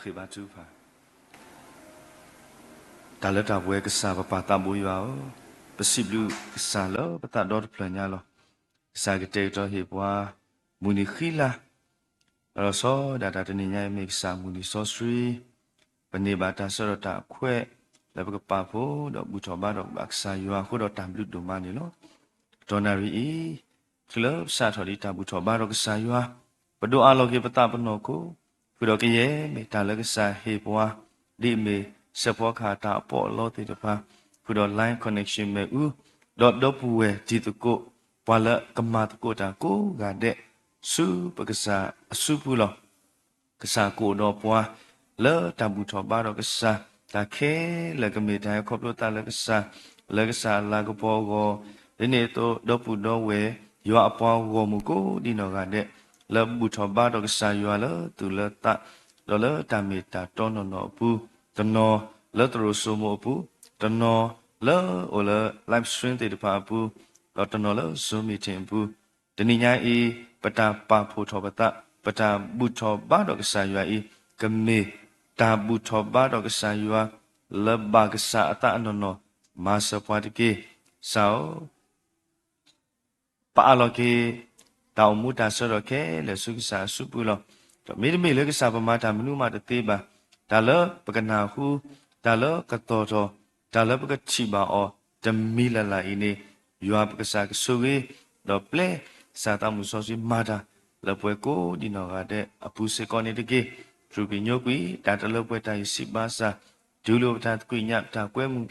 ဃ့ဘါထုကဖၣ်. တၢ်လၢတၢ်ပှဲၤကစၢ်ပပၢ်သးဘိယွၤဧၢ, ပစံးဘျုးကစၢ်လၢပသးဒီတဖျၢၣ်ညါလီၤ. ကစၢ်ကတဲာ်ကတီၤဟ့ၣ်ပှၤ မုၢ်နံၤဃံလၤ ဒီးလီၤဆီဒၣ်တၢ်တနံၤညါအံၤမ့ၢ်ကစၢ်မုၢ်နံၤစီဆှံ, ပန့ၢ်ဘၣ်တၢ်ဆၢဒီးတၢ်အခွဲး လၢပကပာ်ဖှိၣ်ဒီးဘူၣ်ထီၣ်ဘါထီၣ်ကဘၣ်ကစၢ်ယွၤအဃိဒီးတၢ်ဘျုးဒိၣ်မးန့ၣ်လီၤ. တတီၤနၣ်ရံၣ်အံၤ ချုးလၢပစးထီၣ်ဒံးတၢ်ဘူၣ်ထီၣ်ဘါထီၣ်ကစၢ်ယွၤ, ပဒိးအးလီၤက့ၤပသးပနီၢ်ခိ, ဃုာ်ဒီးကယဲၢ်မ့ၢ်တၢ်လၢကစၢ်ဟ့ၣ်ပှၤ, ဒ်အမ့ၢ်စဲးဖီကဟၣ်တၢ်အပီးအလီသ့ၣ်တဖၣ်, ဃုာ်ဒီး line connection မ့ၣ်အူ, ဒီးဒီပုၢ်ဝဲၢ်တံၤသကိး, ပှၤလၢကမၤသကိးတၢ်ကိးဂၤဒဲး, ဆူပကစၢ်အစုပူၤလီၤ. ကစၢ်ကအိၣ်ဒီးပှၤ လၢတၢ်ဘူၣ်ထီၣ်ဘါထီၣ်ကစၢ်, တၢ်ခဲလၢာ်ကမ့ၢ်တၢ်ဟဲခီဖျိသးလၢကစၢ်, လၢကစၢ်အလၤကပီၤအဂီၢ်, ဒ်န့ၣ်အသိး ဒီပုၢ်ဒီဝဲၢ် ယွၤအပှၤဂီၢ်မုၢ်ကိးဒံးနီၢ်ဂၤဒဲး, လၢဘူၣ်ထီၣ်ဘါထီၣ်ကစၢ်ယွၤလၢသူၣ်လၢသး, ဒီးလၢတၢ်မ့ၢ်တၢ်တီနီၢ်နီၢ်အပူၤ, တနီၤလၢသရိာ်စိမိၤအပူၤ, တနီၤလၢအိၣ်လၢ live stream သ့ၣ်တဖၣ်အပူၤ, ဒီးတနီၤလၢ Zoom meeting အပူၤ, တနံၤညါအံၤ ပတၢ်ပာ်ဖှိၣ်ထီၣ်ပသး, ပတၢ်ဘူၣ်ထီၣ်ဘါထီၣ်ကစၢ်ယွၤအံၤ, ကမ့ၢ်တၢ်ဘူၣ်ထီၣ်ဘါထီၣ်ကစၢ်ယွၤ လၢဘၣ်ကစၢ်အသးအနီၢ်နီၢ် မၤစၢၤပှၤတက့ၢ်. ကစၢ်ဧၢ, ပအးလီၤက့ၤ တၢ်အိၣ်မူတၢ်ဆၢဒီးခဲလၢာ်ဆူကစၢ်အစုပူၤလီၤ. ဒီးမ့တမ့ၢ်လၢကစၢ်ပမၤတၢ်မနုၤမးတသ့ဘၣ်, တၢ်လၢပကနၢ်ဟူ, တၢ်လၢပကတီၢ်ထီၣ်, တၢ်လၢပကထံၣ်ဘၣ်အီၤ တမံၤလၢ်လၢ်အံၤန့ၣ်, ယွၤပကစၢ်ကဆိၣ်ဂ့ၤ, ဒီးပျဲကစၢ်သးမုၢ်စီဆှံမၤတၢ် လၢပှၤကိးဒံးနီၢ်ဂၤဒဲးအပူၤစ့ၢ်ကီးန့ၣ်တက့ၢ်. တြူာ်က့ၤညိကွံာ် တၢ်တလၢပှဲၤတၢ်အံၤစံးဘၣ်စၢ်, တူၢ်လိာ်ပတၢ်သကွံာ်ညါ ပတၢ်ကွဲမုာ်,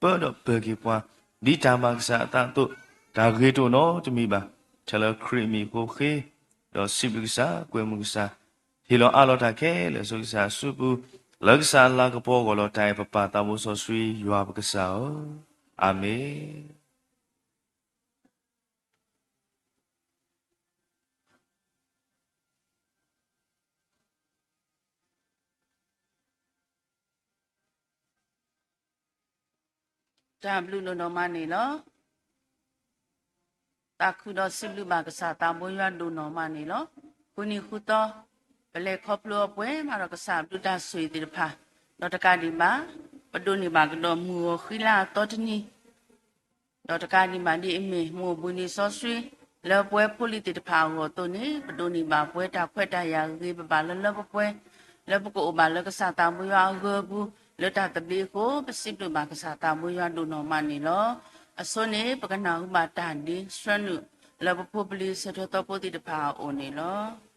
ပၢဒီးပၢၤက့ၤပှၤ, ဒ်တၢ်ဘၣ်ကစၢ်အသးအသိး, တၢ်ဂ့ၤတအိၣ်နီတမံၤဘၣ်, ထဲလၢခရံာ်အမံၤအဃိဃ့, ဒီးစံးဘျုးကစၢ် ကွဲမုာ်ကစၢ်, ဟ့ၣ်လီၤအးလီၤတၢ်ခဲလၢာ်ဆူကစၢ်အစုပူၤ, လၢကစၢ်အလၤကပီၤအဂီၢ်လီၤ. တၢ်အဲၣ်ပပၢ်သးဘိစီဆှံယွၤပကစၢ်ဧၢ, အၤမ့ၣ်. တၢ်ဘျုးဒိၣ်နီၢ်မးန့ၣ်လီၤ. သးခုဒီးစံးဘျုးဘၣ်ကစၢ်သးဘိယွၤဒိၣ်နီၢ်မးန့ၣ်လီၤ. ဃုနံၤဃုသီ, ပလဲၤခီဖျိအပှဲၤမးဒီးကစၢ်အဘျုးတၢ်ဆိၣ်ဂ့ၤသ့ၣ်တဖၣ်, ဒီးတကးဒံးဘၣ်, ပဒိးန့ၢ်ဘၣ်ကဒီးမုၢ်ဂီၤဃံလၤအသီတနံၤ ဒီးတကးဒံးဘၣ်ဒ်အမ့ၢ် မုၢ်အိၣ်ဘှံးနံၤစီဆှံ လၢပဝဲဖိလံၤသ့ၣ်တဖၣ်အဂီၢ်အသိးန့ၣ်, ပဒိးန့ၢ်ဘၣ်ပဝဲတၢ်ခွဲးတၢ်ယာ်ဂ့ၤဂ့ၤဘၣ်ဘၣ်လၢလၢပှဲၤပှဲၤ, လၢပကအိၣ်ဘၣ်လၢကစၢ်သးဘိယွၤအဂၢၢ်အပူၤ, လၢတၢ်သဘျ့အဃိ ပစံးဘျုးဘၣ်ကစၢ်သးဘိယွၤဒိၣ်နီၢ်မးန့ၣ်လီၤ. အဆိန့ၣ် ပကနၢ်ဟူဘၣ်တၢ်ဒ့ဆှၢနုာ် လၢပဖိပလံၤဆၢထၢၣ်သီဖိသ့ၣ်တဖၣ်အအိၣ်န့ၣ်လီၤ.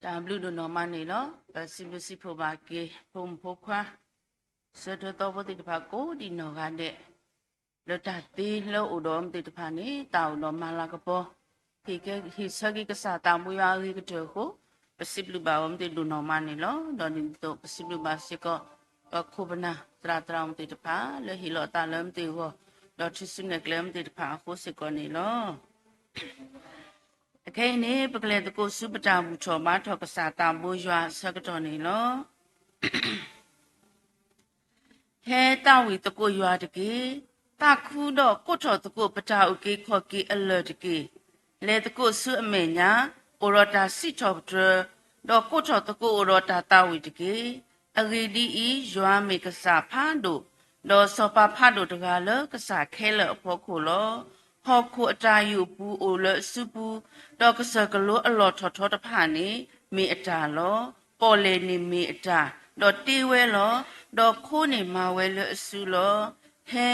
တၢ်ဘျုးဒိၣ်နီၢ်မးန့ၣ်လီၤ. ပစံးဘျုးစံးဖှိၣ်ဘၣ်က့ၤ ဖိမုၣ်ဖိခွါ ဆၢထၢၣ်သီဖိသ့ၣ်တဖၣ်ကိးဒံးနီၢ်ဂၤဒဲး လၢတၢ်သ့လၢအအိၣ်ဒီးအဝဲသ့ၣ်တဖၣ်န့ၣ် တၢ်အိၣ်ဒီးမၤလၤကပီၤ ဟ့ၣ်ဆၢက့ၤကစၢ်သးဘိယွၤအဂ့ၤကတၢၢ်အဃိ ပစံးဘျုးဘၣ်အဝဲသ့ၣ်ဒိၣ်နီၢ်မးန့ၣ်လီၤ. ဒီးဒ်သိးပစံးဘျုးဘၣ်စ့ၢ်ကီး ပခိၣ်ပနၢ်သရၣ်သရၣ်မုၣ်သ့ၣ်တဖၣ် လၢဟ့ၣ်လီၤအသးလၢအဝဲသ့ၣ်အဂီၢ် ဒီးထုးစုနဲၣ်ကျဲအဝဲသ့ၣ်တဖၣ်အဃိစ့ၢ်ကီးန့ၣ်လီၤ. အခဲအံၤန့ၣ် ပကလဲၤသကိးဆူပတၢ်ဘူၣ်ထီၣ်ဘါထီၣ်ကစၢ်သးဘိယွၤအဆၢကတီၢ်န့ၣ်လီၤ. ဟဲသးဝံၣ်သကိးယွၤတက့ၢ်. သးခုဒီးကိးထီၣ်သကိးပတၢ်အုၣ်က့ၤခီၣ်က့ၤအလၢၢ်တက့ၢ်. လဲၤသကိးဆူအမဲာ်ညါ အိၣ်ဒီးတၢ်စံးထီၣ်ပတြၢၤ, ဒီးကိးထီၣ်သကိးအိၣ်ဒီးတၢ်သးဝံၣ်တက့ၢ်. အဂ့ၢ်ဒ်အံၤ, ယွၤမ့ၢ်ကစၢ်ဖးဒိၣ်, ဒီးစီၤပၤဖးဒိၣ်တဂၤလၢကစၢ်ခဲလၢာ်အဖီခိၣ်လီၤ. ဟီၣ်ခိၣ်အတၢ်ယုၢ်အပူၤအိၣ်လၢအစုပူၤ, ဒီးကစၢၢ်ကလိအလီၢ်ထီၣ်ထီတဖၣ်န့ၣ် မ့ၢ်အတၢ်လီၤ. ပီၣ်လဲၣ်န့ၣ်မ့ၢ်အတၢ်, ဒီးတ့ဝဲလီၤ. ဒီးခိန့ၣ်မၤဝဲလၢအစုလီၤ. ဟဲ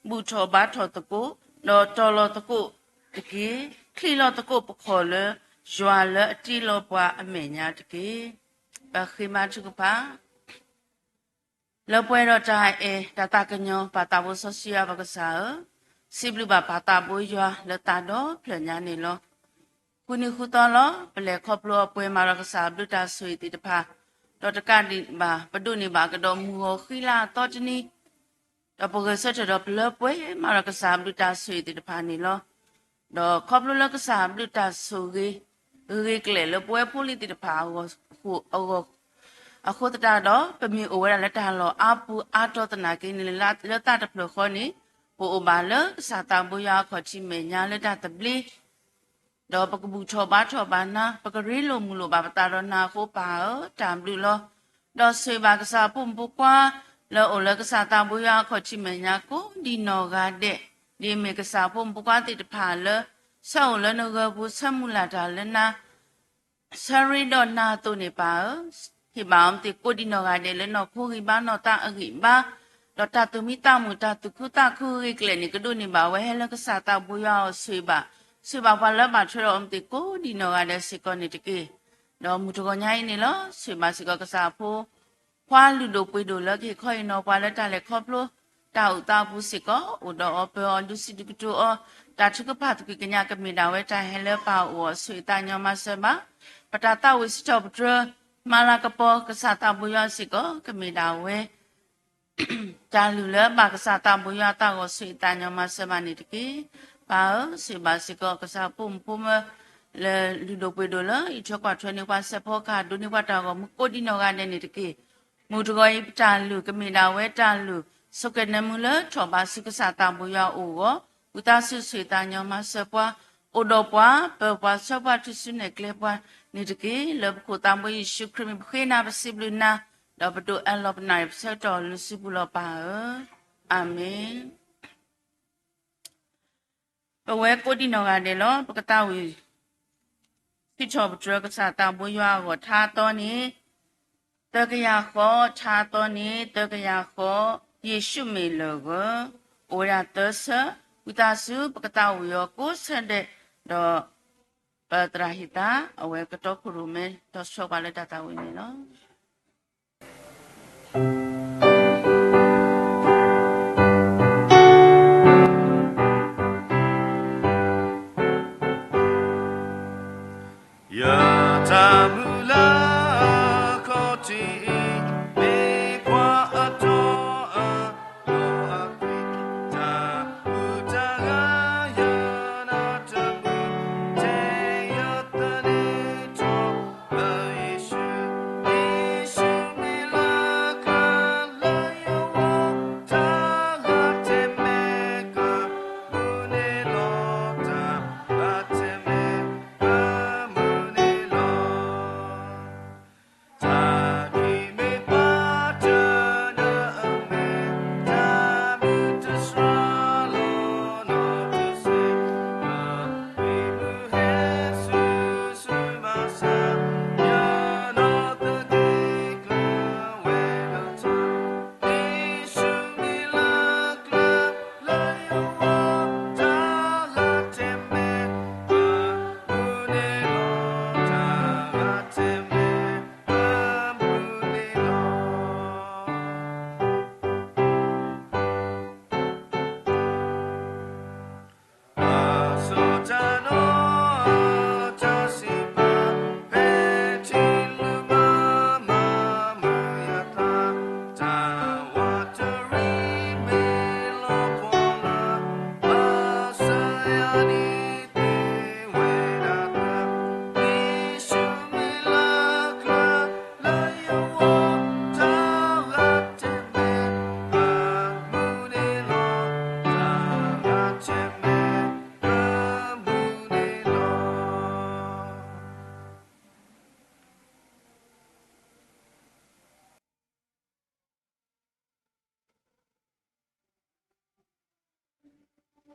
ဘူၣ်ထီၣ်ဘါထီၣ်သကိး, ဒီးတီၤလီၤသကိးတက့ၢ်. ချံးလီၤသကိးပခီၣ်လၢ ယွၤလၢအတ့လီၤပှၤအမဲာ်ညါတက့ၢ်. ပဃ့ဘါထုကဖၣ် လၢပှဲၤဒီးတၢ်အဲၣ်တၢ်သးကညီၤ ပၢ်သးဘိစီဆှံယွၤပကစၢ်ဧၢ, စံးဘျုးဘၣ်ပၢ်သးဘိယွၤလၢသးဒီဖျၢၣ်ညါန့ၣ်လီၤ. ဃုနံၤဃုသီလီၤ ပလဲၤခီဖျိအပှဲၤမၤဒီးကစၢ်ဘျုးတၢ်ဆိၣ်ဂ့ၤသ့ၣ်တဖၣ်, ဒီးတကးဒံးဘၣ် ပဒိးန့ၢ်ဘၣ်ကဒီးမုၢ်ဂီၤဃံလၤအသီတနံၤ ဒီးပဂဲၤဆၢထၢၣ်ဒီးပလၢပှဲၤမၤဒီးကစၢ်ဘျုးတၢ်ဆိၣ်ဂ့ၤသ့ၣ်တဖၣ်န့ၣ်လီၤ. ဒီးခီဖျိလၢကစၢ်ဘျုးတၢ်ဆိၣ်ဂ့ၤ ဂ့ၤကျဲၣ်လၢပဝဲဖိလံၤသ့ၣ်တဖၣ်အဂီၢ်, အဃိသတးဒီး ပမ့ၢ်အိၣ်ဝဲဒၣ်လၢတၢ်လီၢ်အါပူၤအါတီၤသနာ်က့န့ၣ် လၢတၢ်တဖျၢၣ်ဃီန့ၣ် ပအိၣ်ဘၣ်လၢကစၢ်သးဘိယွၤအခီၣ်ထံးမဲာ်ညါလၢတၢ်သဘျ့ ဒီးပကဘူၣ်ထီၣ်ဘါထီၣ်ဘၣ်နၤ, ပကရ့လိာ်မုာ်လိာ်ဘၣ်ပသးဒီးနၤအဃိပၢ်ဧၢ, တၢ်ဘျုးလီၤ. ဒီးဆိၣ်ဂ့ၤဘၣ်ကစၢ်အဖိမုၣ်ဖိခွါ လၢအအိၣ်လၢကစၢ်သးဘိယွၤအခီၣ်ထံးမဲာ်ညါကိးဒံးနီၢ်ဂၤဒဲး, ဒ်အမ့ၢ်ကစၢ်အဖိမုၣ်ဖိခွါသ့ၣ်တဖၣ်လၢ ဆၢအိၣ်လၢနဂၢၢ်ပူၤ ဆၢမုၢ်လၢ်တၢ်လၢနၤ ဆၢရ့ဒီးနၤအသိးန့ၣ်ပၢ်ဧၢ, ဟ့ၣ်ဘၣ်အီၤမ့ၢ်သ့ၣ်ကိးဒံးနီၢ်ဂၤဒဲးလၢနီၢ်ခိဂံၢ်ဘါနီၢ်သးအဂံၢ်ဘါ, ဒီးတၢ်သူၣ်မံသးမုာ် တၢ်သူၣ်ခုသးခုဂ့ၤကျဲၣ်န့ၣ် ကဒိးန့ၢ်ဘၣ်ဝဲဟဲလၢကစၢ်သးဘိယွၤအအိၣ်ဆိၣ်ဂ့ၤဘၣ်, ဆိၣ်ဂ့ၤဘၣ်ပှၤလၢဘၣ်ထွဲဒီးအီၤမ့ၢ်သ့ၣ်ကိးဒံးနီၢ်ဂၤဒဲးစ့ၢ်ကီးန့ၣ်တက့ၢ်. ဒီးမုၢ်တဂီၤညါအံၤန့ၣ်လီၤ ဆိၣ်ဂ့ၤဘၣ်စ့ၢ်ကီးကစၢ်အဖိ ခွါလုၢ်ဒိၣ်ပှ့ၤဒိၣ်လၢကဟ့ၣ်ခီဟ့ၣ်နီၤပှၤလၢတၢ်လဲၤခီဖျိ တၢ်အိၣ်သးအပူၤစ့ၢ်ကီး အိၣ်ဒီးအီၤပၢၤအီၤဒုးစံးဒုးကတိၤအီၤ တၢ်ထုကဖၣ်သကွံၢ်ကညးကမ့ၢ်ဒၣ်ဝဲတၢ်ဟဲလၢပၢ်အအိၣ်အီၤဆိၣ်ဂ့ၤသးညီမၤစၢၤဘၣ်, ပတၢ်သးဝံၣ်စံးထီၣ်ပတြၢၤ မၤလၤကပီၤကစၢ်သးဘိယွၤစ့ၢ်ကီး ကမ့ၢ်ဒၣ်ဝဲ တၢ်လုၢ်လၢဘၣ်ကစၢ်သးဘိယွၤအသးဂီၢ်ဆိၣ်ဂ့ၤသးညီမၤစၢၤဘၣ်န့ၣ်တက့ၢ်. ပၢ်ဧၢ, ဆိၣ်ဂ့ၤဘၣ်စ့ၢ်ကီးကစၢ်ဖိမုၣ်ဖိမၢ လၢလုၢ်ဒိၣ်ပှ့ၤဒိၣ်လၢ အံးထွဲကွၢ်ထွဲန့ၢ်ပှၤစဲးဖီကဟၣ် ဒိးန့ၢ်ပှၤတၢ်ဂီၤမူကိးဒံးနီၢ်ဂၤဒဲးန့ၣ်တက့ၢ်. မုၢ်တဂီၤအံၤပတၢ်လုၢ်ကမ့ၢ်ဒၣ်ဝဲတၢ်လုၢ် ဆိၣ်ကဲၤနၢမူလၢထီၣ်ဘးဆူကစၢ်သးဘိယွၤအအိၣ်အဂီၢ် ဝံသးစူၤဆိၣ်ဂ့ၤသးညီမၤစၢၤပှၤ အိၣ်ဒီးပှၤ ပၢၤပှၤဆှၢပှၤထူၣ်စုနဲၣ်ကျဲပှၤန့ၣ်တက့ၢ်. လၢပခိၣ်သးဘိယ့ၣ်ၡူးခရံာ်မံၤပဃ့နၤပစံးဘျုးနၤ ဒီးပဒိးအးလီၤပနာ်အံၤပဆၢကတီၢ်လၢစုပူၤလီၤပၢ်ဧၢ, အၤမ့ၣ်. ပဝဲကိးဒံးနီၢ်ဂၤဒဲးလီၤ ပကသးဝံၣ် စံးထီၣ်ပတြၢၤကစၢ်သးဘိယွၤအဂီၢ်ထါသီန့ၣ် သၢကယၤဃီ, ထါသီန့ၣ် သၢကယၤဃီ, ယ့ၣ်ၡူးမ့ၢ်လၢၢ်ဂၢၢ်, အိၣ်ဝဲဒၣ်သၢဆၢ, ဝံသးစူၤပကသးဝံၣ်အီၤကိးဆၢဒဲး, ဒီး ပသရၣ်ဟံၣ်သၣ် အဝဲကတီခိၣ်ရိၣ်မဲ တီဆှၢပှၤလၢတၢ်သးဝံၣ်န့ၣ်လီၤ. ယတၢ်မုၢ်လၢ်အခီၣ်ထံးအံၤ မ့ၢ်ပှၤအတီအ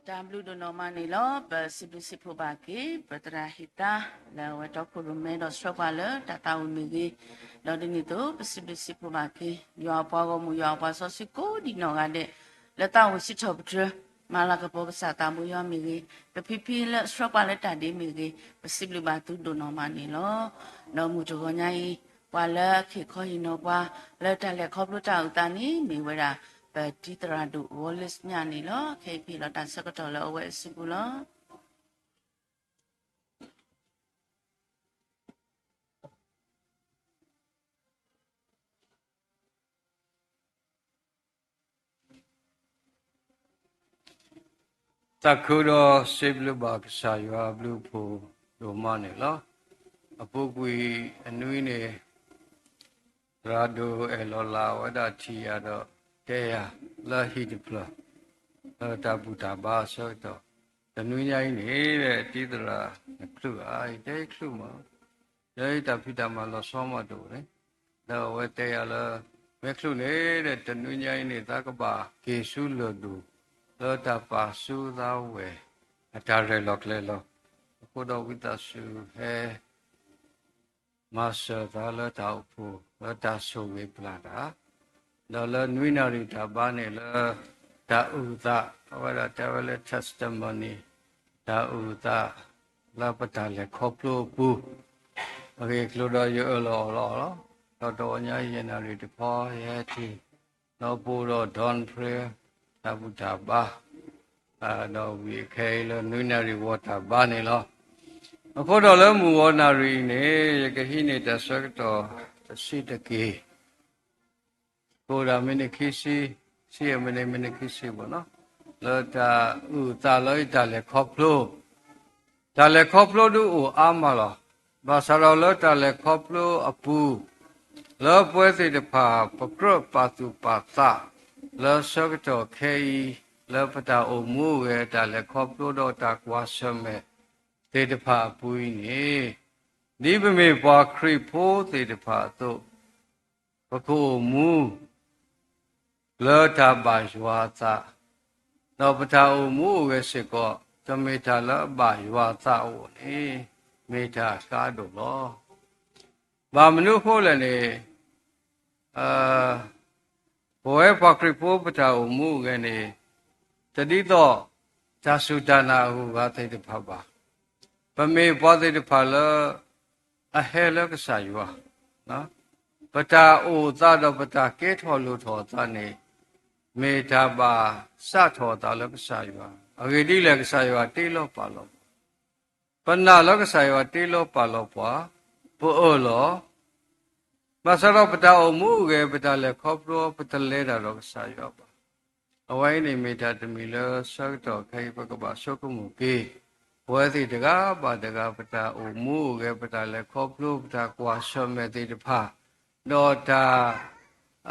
တၢ်ဘျုးဒိၣ်နီၢ်မးန့ၣ်လီၤ. ပစံးဘျုးစံးဖှိၣ်ဘၣ်က့ၤ ပသရၣ်ဟံၣ်သါ လၢအဝဲတီခိၣ်ရိၣ်မဲဒီးဆှၢပှၤလၢတၢ်သးဝံၣ်မ့ၢ်ဂ့ၤ, ဒီးဒ်န့ၣ်အသိး ပစံးဘျုးစံးဖှိၣ်ဘၣ်က့ၤ ယွၤအပှၤဂီၢ်မုၢ် ယွၤအပှၤစီဆှံကိးဒံးနီၢ်ဂၤဒဲး လၢသးဝံၣ်စံးထီၣ်ပတြၢၤ မၤလၤကပီၤကစၢ်သးဘိယွၤမ့ၢ်ဂ့ၤ, ပဖံဖံလၢအဆှၢပှၤလၢတၢ်ဒ့မ့ၢ်ဂ့ၤ, ပစံးဘျုးဘၣ်သုဒိၣ်နီၢ်မးန့ၣ်လီၤ. ဒီးမုၢ်တဂီၤညါအံၤ ပှၤလၢအခ့ၣ်ခီဟ့ၣ်နီၤပှၤ လၢတၢ်လဲၤခီဖျိတၢ်အုၣ်သးန့ၣ် မ့ၢ်ဝဲဒၣ် ပတံၤသရၣ်ဒိၣ် Wallace ညါန့ၣ်လီၤ. ခဲအံၤပဟ့ၣ်လီၤတၢ်ဆၢကတီၢ်လၢအဝဲအစုပူၤလီၤ. သးခုဒီးစံးဘျုးဘၣ်ကစၢ်ယွၤအဘျုးအဖှိၣ်ဒိၣ်မးန့ၣ်လီၤ. အပူၤကွံာ်အနွံန့ၣ် သရၣ်ဒိၣ်အဲၣ်လီၤလးဝဲဒၣ်ထံၣ်ယၤဒီး တဲယၤလၢဟံၣ်တဖျၢၣ် လၢတၢ်ဘူၣ်တၢ်ဘါအဆၢကတီၢ် တနွံညါအံၤန့ၣ် တံၤသရၣ်နချုးဧါ, ယတဲချုးမး, ယတၢ်ဖံးတၢ်မၤလီၤဆီမးတအိၣ်န့ၣ်, ဒီးအဝဲတဲယၤလၢ မ့ၢ်ချုးန့ၣ်ဒီး တနွံညါအံၤန့ၣ် သးကဘၣ်က့ၤဆူလၢၢ်ဒိၣ် လၢတၢ်ပာ်ဆူသးဝဲ အတၢ်ရဲၣ်လီၤကျဲၤလီၤ. အဃိဒီးဝံသးစူၤဟဲ မၤစၢၤသးလၢတၢ်အိၣ်ဖှိၣ် လၢတၢ်ဆိၣ်ဂ့ၤပျၢ်တၢ်, ဒီးလၢနွံနၣ်ရံၣ်တၢ်ဘါန့ၣ်လၢ တၢ်အုၣ်သး အဝဲဒၣ်တဲဝဲလၢ testimony တၢ်အုၣ်သး လၢပတၢ်လဲၤခီဖျိအပူၤ, အဂ့ၢ်အကျိၤဒီးယအၢၣ်လီၤအီလီၤလီၤ. ဒီးတဂီၤညါယဲၢ်နၣ်ရံၣ်တခီ ယဟဲထံၣ် ဒီးပအိၣ်ဒီး dawn prayer တၢ်ဘူၣ်တၢ်ဘါ ဒီးဝံၤခဲအံၤလၢနွံနၣ်ရံၣ်ဝီတၢ်ဘါန့ၣ်လီၤ. အဃိဒီးလၢမုၢ်ဝီနၣ်ရံၣ်အံၤန့ၣ် ယကဟံးန့ၢ်တၢ်ဆၢကတီၢ်တဆံးတက့ၢ် ကအိၣ်ဒၣ်မံးနံးခံဆံ, ဆံးအမံးနံး မံးနံးခံဆံဘၣ်နီၤ, လၢတၢ်အုၣ်သးလၢတၢ်လဲၤခီဖျိ, တၢ်လဲၤခီဖျိဒုးအိၣ်အါမးလီၤ. ဘၣ်ဆၣ်ဒီးလၢတၢ်လဲၤခီဖျိအပူၤ, လၢပဝဲသ့ၣ်တဖၣ် ပကြၢးပာ်သူၣ်ပာ်သး လၢဆၢကတီၢ်ခဲအံၤ လၢပတၢ်အိၣ်မူအိၣ်ဂဲၤ တၢ်လဲၤခီဖျိဒီးတၢ်ကွၢ်ဆၢၣ်မဲာ်သ့ၣ်တဖၣ်အပူၤအံၤန့ၣ်, ဒ်ပမ့ၢ်ပှၤခရံာ်ဖိသ့ၣ်တဖၣ်အသိး ပကအိၣ်မူ လၢတၢ်ဘၣ်ယွၤအသး, ဒီးပတၢ်အိၣ်မူအိၣ်ဂဲၤစ့ၢ်ကီး တမ့ၢ်တၢ်လၢအဘၣ်ယွၤအသးအဂီၢ်န့ၣ် မ့ၢ်တၢ်အကါဒိၣ်လီၤ. ဘၣ်မနုၤအဃိလဲၣ်န့ၣ်, ပဝဲပှၤခရံာ်ဖိပတၢ်အိၣ်မူအိၣ်ဂဲၤန့ၣ် တဒ်သိး တၢ်စူၢ်တၢ်နာ်အဂုၤအဂၤသ့ၣ်တဖၣ်ဘၣ်. ပမ့ၢ်ပှၤသ့ၣ်တဖၣ်လၢ အဟဲလၢကစၢ်ယွၤ, ပတၢ်အိၣ်သးဒီးပတၢ်ကဲထီၣ်လိၣ်ထီၣ်အသးန့ၣ် မ့ၢ်တၢ်ဘၣ်စးထီၣ်အသးလၢကစၢ်ယွၤ, အဂ့ၢ်ဒ်လဲၣ် ကစၢ်ယွၤတ့လီၤပာ်လီၤပှၤ, ပနာ်လၢကစၢ်ယွၤတ့လီၤပာ်လီၤပှၤ, ပအၢၣ်လီၤ ဘၣ်ဆၣ်ဒီးပတၢ်အိၣ်မူအိၣ်ဂဲၤ ပတၢ်လဲၤခီဖျိ ပတလဲၤတၢ်ဒီးကစၢ်ယွၤဘၣ်. အဝဲအံၤန့ၣ်မ့ၢ်တၢ်တမံၤလၢဆၢကတီၢ်ခဲအံၤ ပကဘၣ်ဆိကမိၣ်က့ၤ ပဝဲသ့ၣ်တဂၤဘၣ်တဂၤ ပတၢ်အိၣ်မူအိၣ်ဂဲၤ ပတၢ်လဲၤခီဖျိ ပတၢ်ကွၢ်ဆၢၣ်မဲာ်သ့ၣ်တဖၣ်, ဒီးတၢ်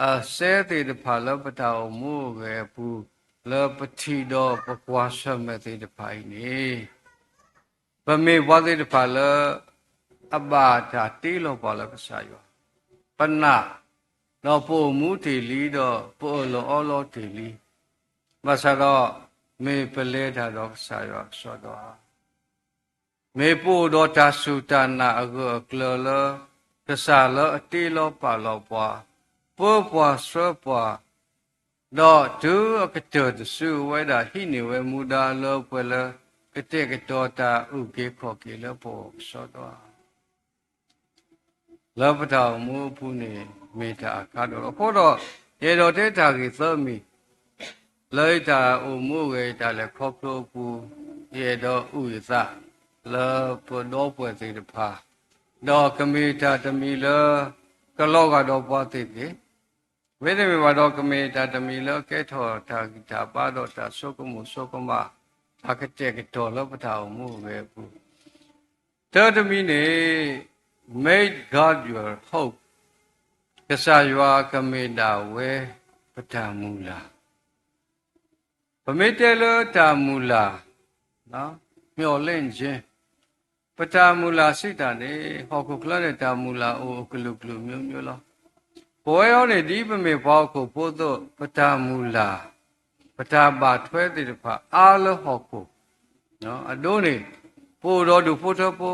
အစဲသ့ၣ်တဖၣ်လၢပတၢ်အိၣ်မူအိၣ်ဂဲၤအပူၤ လၢပထံၣ်ဒီးပကွၢ်ဆၢၣ်မဲာ်သ့ၣ်တဖၣ်အံၤန့ၣ် ပမ့ၢ်ပှၤသ့ၣ်တဖၣ်လၢ အဘၣ်တၢ်တ့လီၤပှၤလၢကစၢ်ယွၤ, ပနာ်, ဒီးပအိၣ်မူတ့ၢ်လံ ဒီးပအၢၣ်လီၤအီလီၤတ့ၢ်လံ, ဘၣ်ဆၣ်ဒီး မ့ၢ်ပလဲၤတၢ်ဒီးကစၢ်ယွၤကစီဒီဧါ, မ့ၢ်ပအိၣ်ဒီးတၢ်စူၢ်တၢ်နာ်အဂၢၢ်အကျၢၤလၢ ကစၢ်လၢအတ့လီၤပာ်လီၤပှၤ, ပၢပှၤဆှၢပှၤ, ဒီးတုၤအကတၢၢ်တစု အဝဲဒၣ်ဟံးန့ၢ်ဝဲမူဒါလၢပှဲၤလၢ ကတဲာ်ကတီၤတၢ်အုၣ်က့ၤခီၣ်က့ၤလၢပဂီၢ်ကစီဒီဧါ လၢပတၢ်အိၣ်မူအပူၤန့ၣ် မ့ၢ်တၢ်အကါဒိၣ်လီၤ. အဃိဒီး ယအဲၣ်ဒိးတဲတၢ်ဂ့ၢ်သၢမံၤ လၢယတၢ်အိၣ်မူအိၣ်ဂဲၤ ယတၢ်လဲၤခီဖျိအပူၤ, ယအဲၣ်ဒိးအုၣ်ယသး လၢပဒီပုၢ်ဝဲၢ်သ့ၣ်တဖၣ်, ဒီးကမ့ၢ်တၢ်တမံၤလၢ ကလီၤဂာ်ဒီးပှၤသ့ၣ်သ့ၣ်, မ့တမ့ၢ်ဘၣ်ဒီး ကမ့ၢ်တၢ်တမံၤလၢကဲထီၣ်တၢ်ဂံၢ်တၢ်ဘါဒီးတၢ်ဆိကမိၣ်ဆိကမး တၢ်ကတဲာ်ကတီၤလၢပတၢ်အိၣ်မူအိၣ်ဂဲၤအပူၤ. တၢတမံၤန့ၣ် Make God your hope, ကစၢ်ယွၤကမ့ၢ်ဒၣ်ဝဲပတၢ်မုၢ်လၢ် ပမ့ၢ်တဲလၢတၢ်မုၢ်လၢ်, မျှော်လင့်ခြင်း, ပတၢ်မုၢ်လၢ်စံးတၢ်န့ၣ် ဟီၣ်ခိၣ်ချၢန့ၣ် တၢ်မုၢ်လၢ်အိၣ်အကလုာ်ကလုာ်မျိုးမျိုးလီၤ. ပဝဲအံၤန့ၣ် ဒ်ပမ့ၢ်ပှၤဟီၣ်ခိၣ်ဖိအသိး ပတၢ်မုၢ်လၢ် ပတၢ်ဘၣ်ထွဲသ့ၣ်တဖၣ်အါလၢဟီၣ်ခိၣ်, အဒိန့ၣ် ပအိၣ်ဒီးဒူၣ်ဖိထၢဖိ,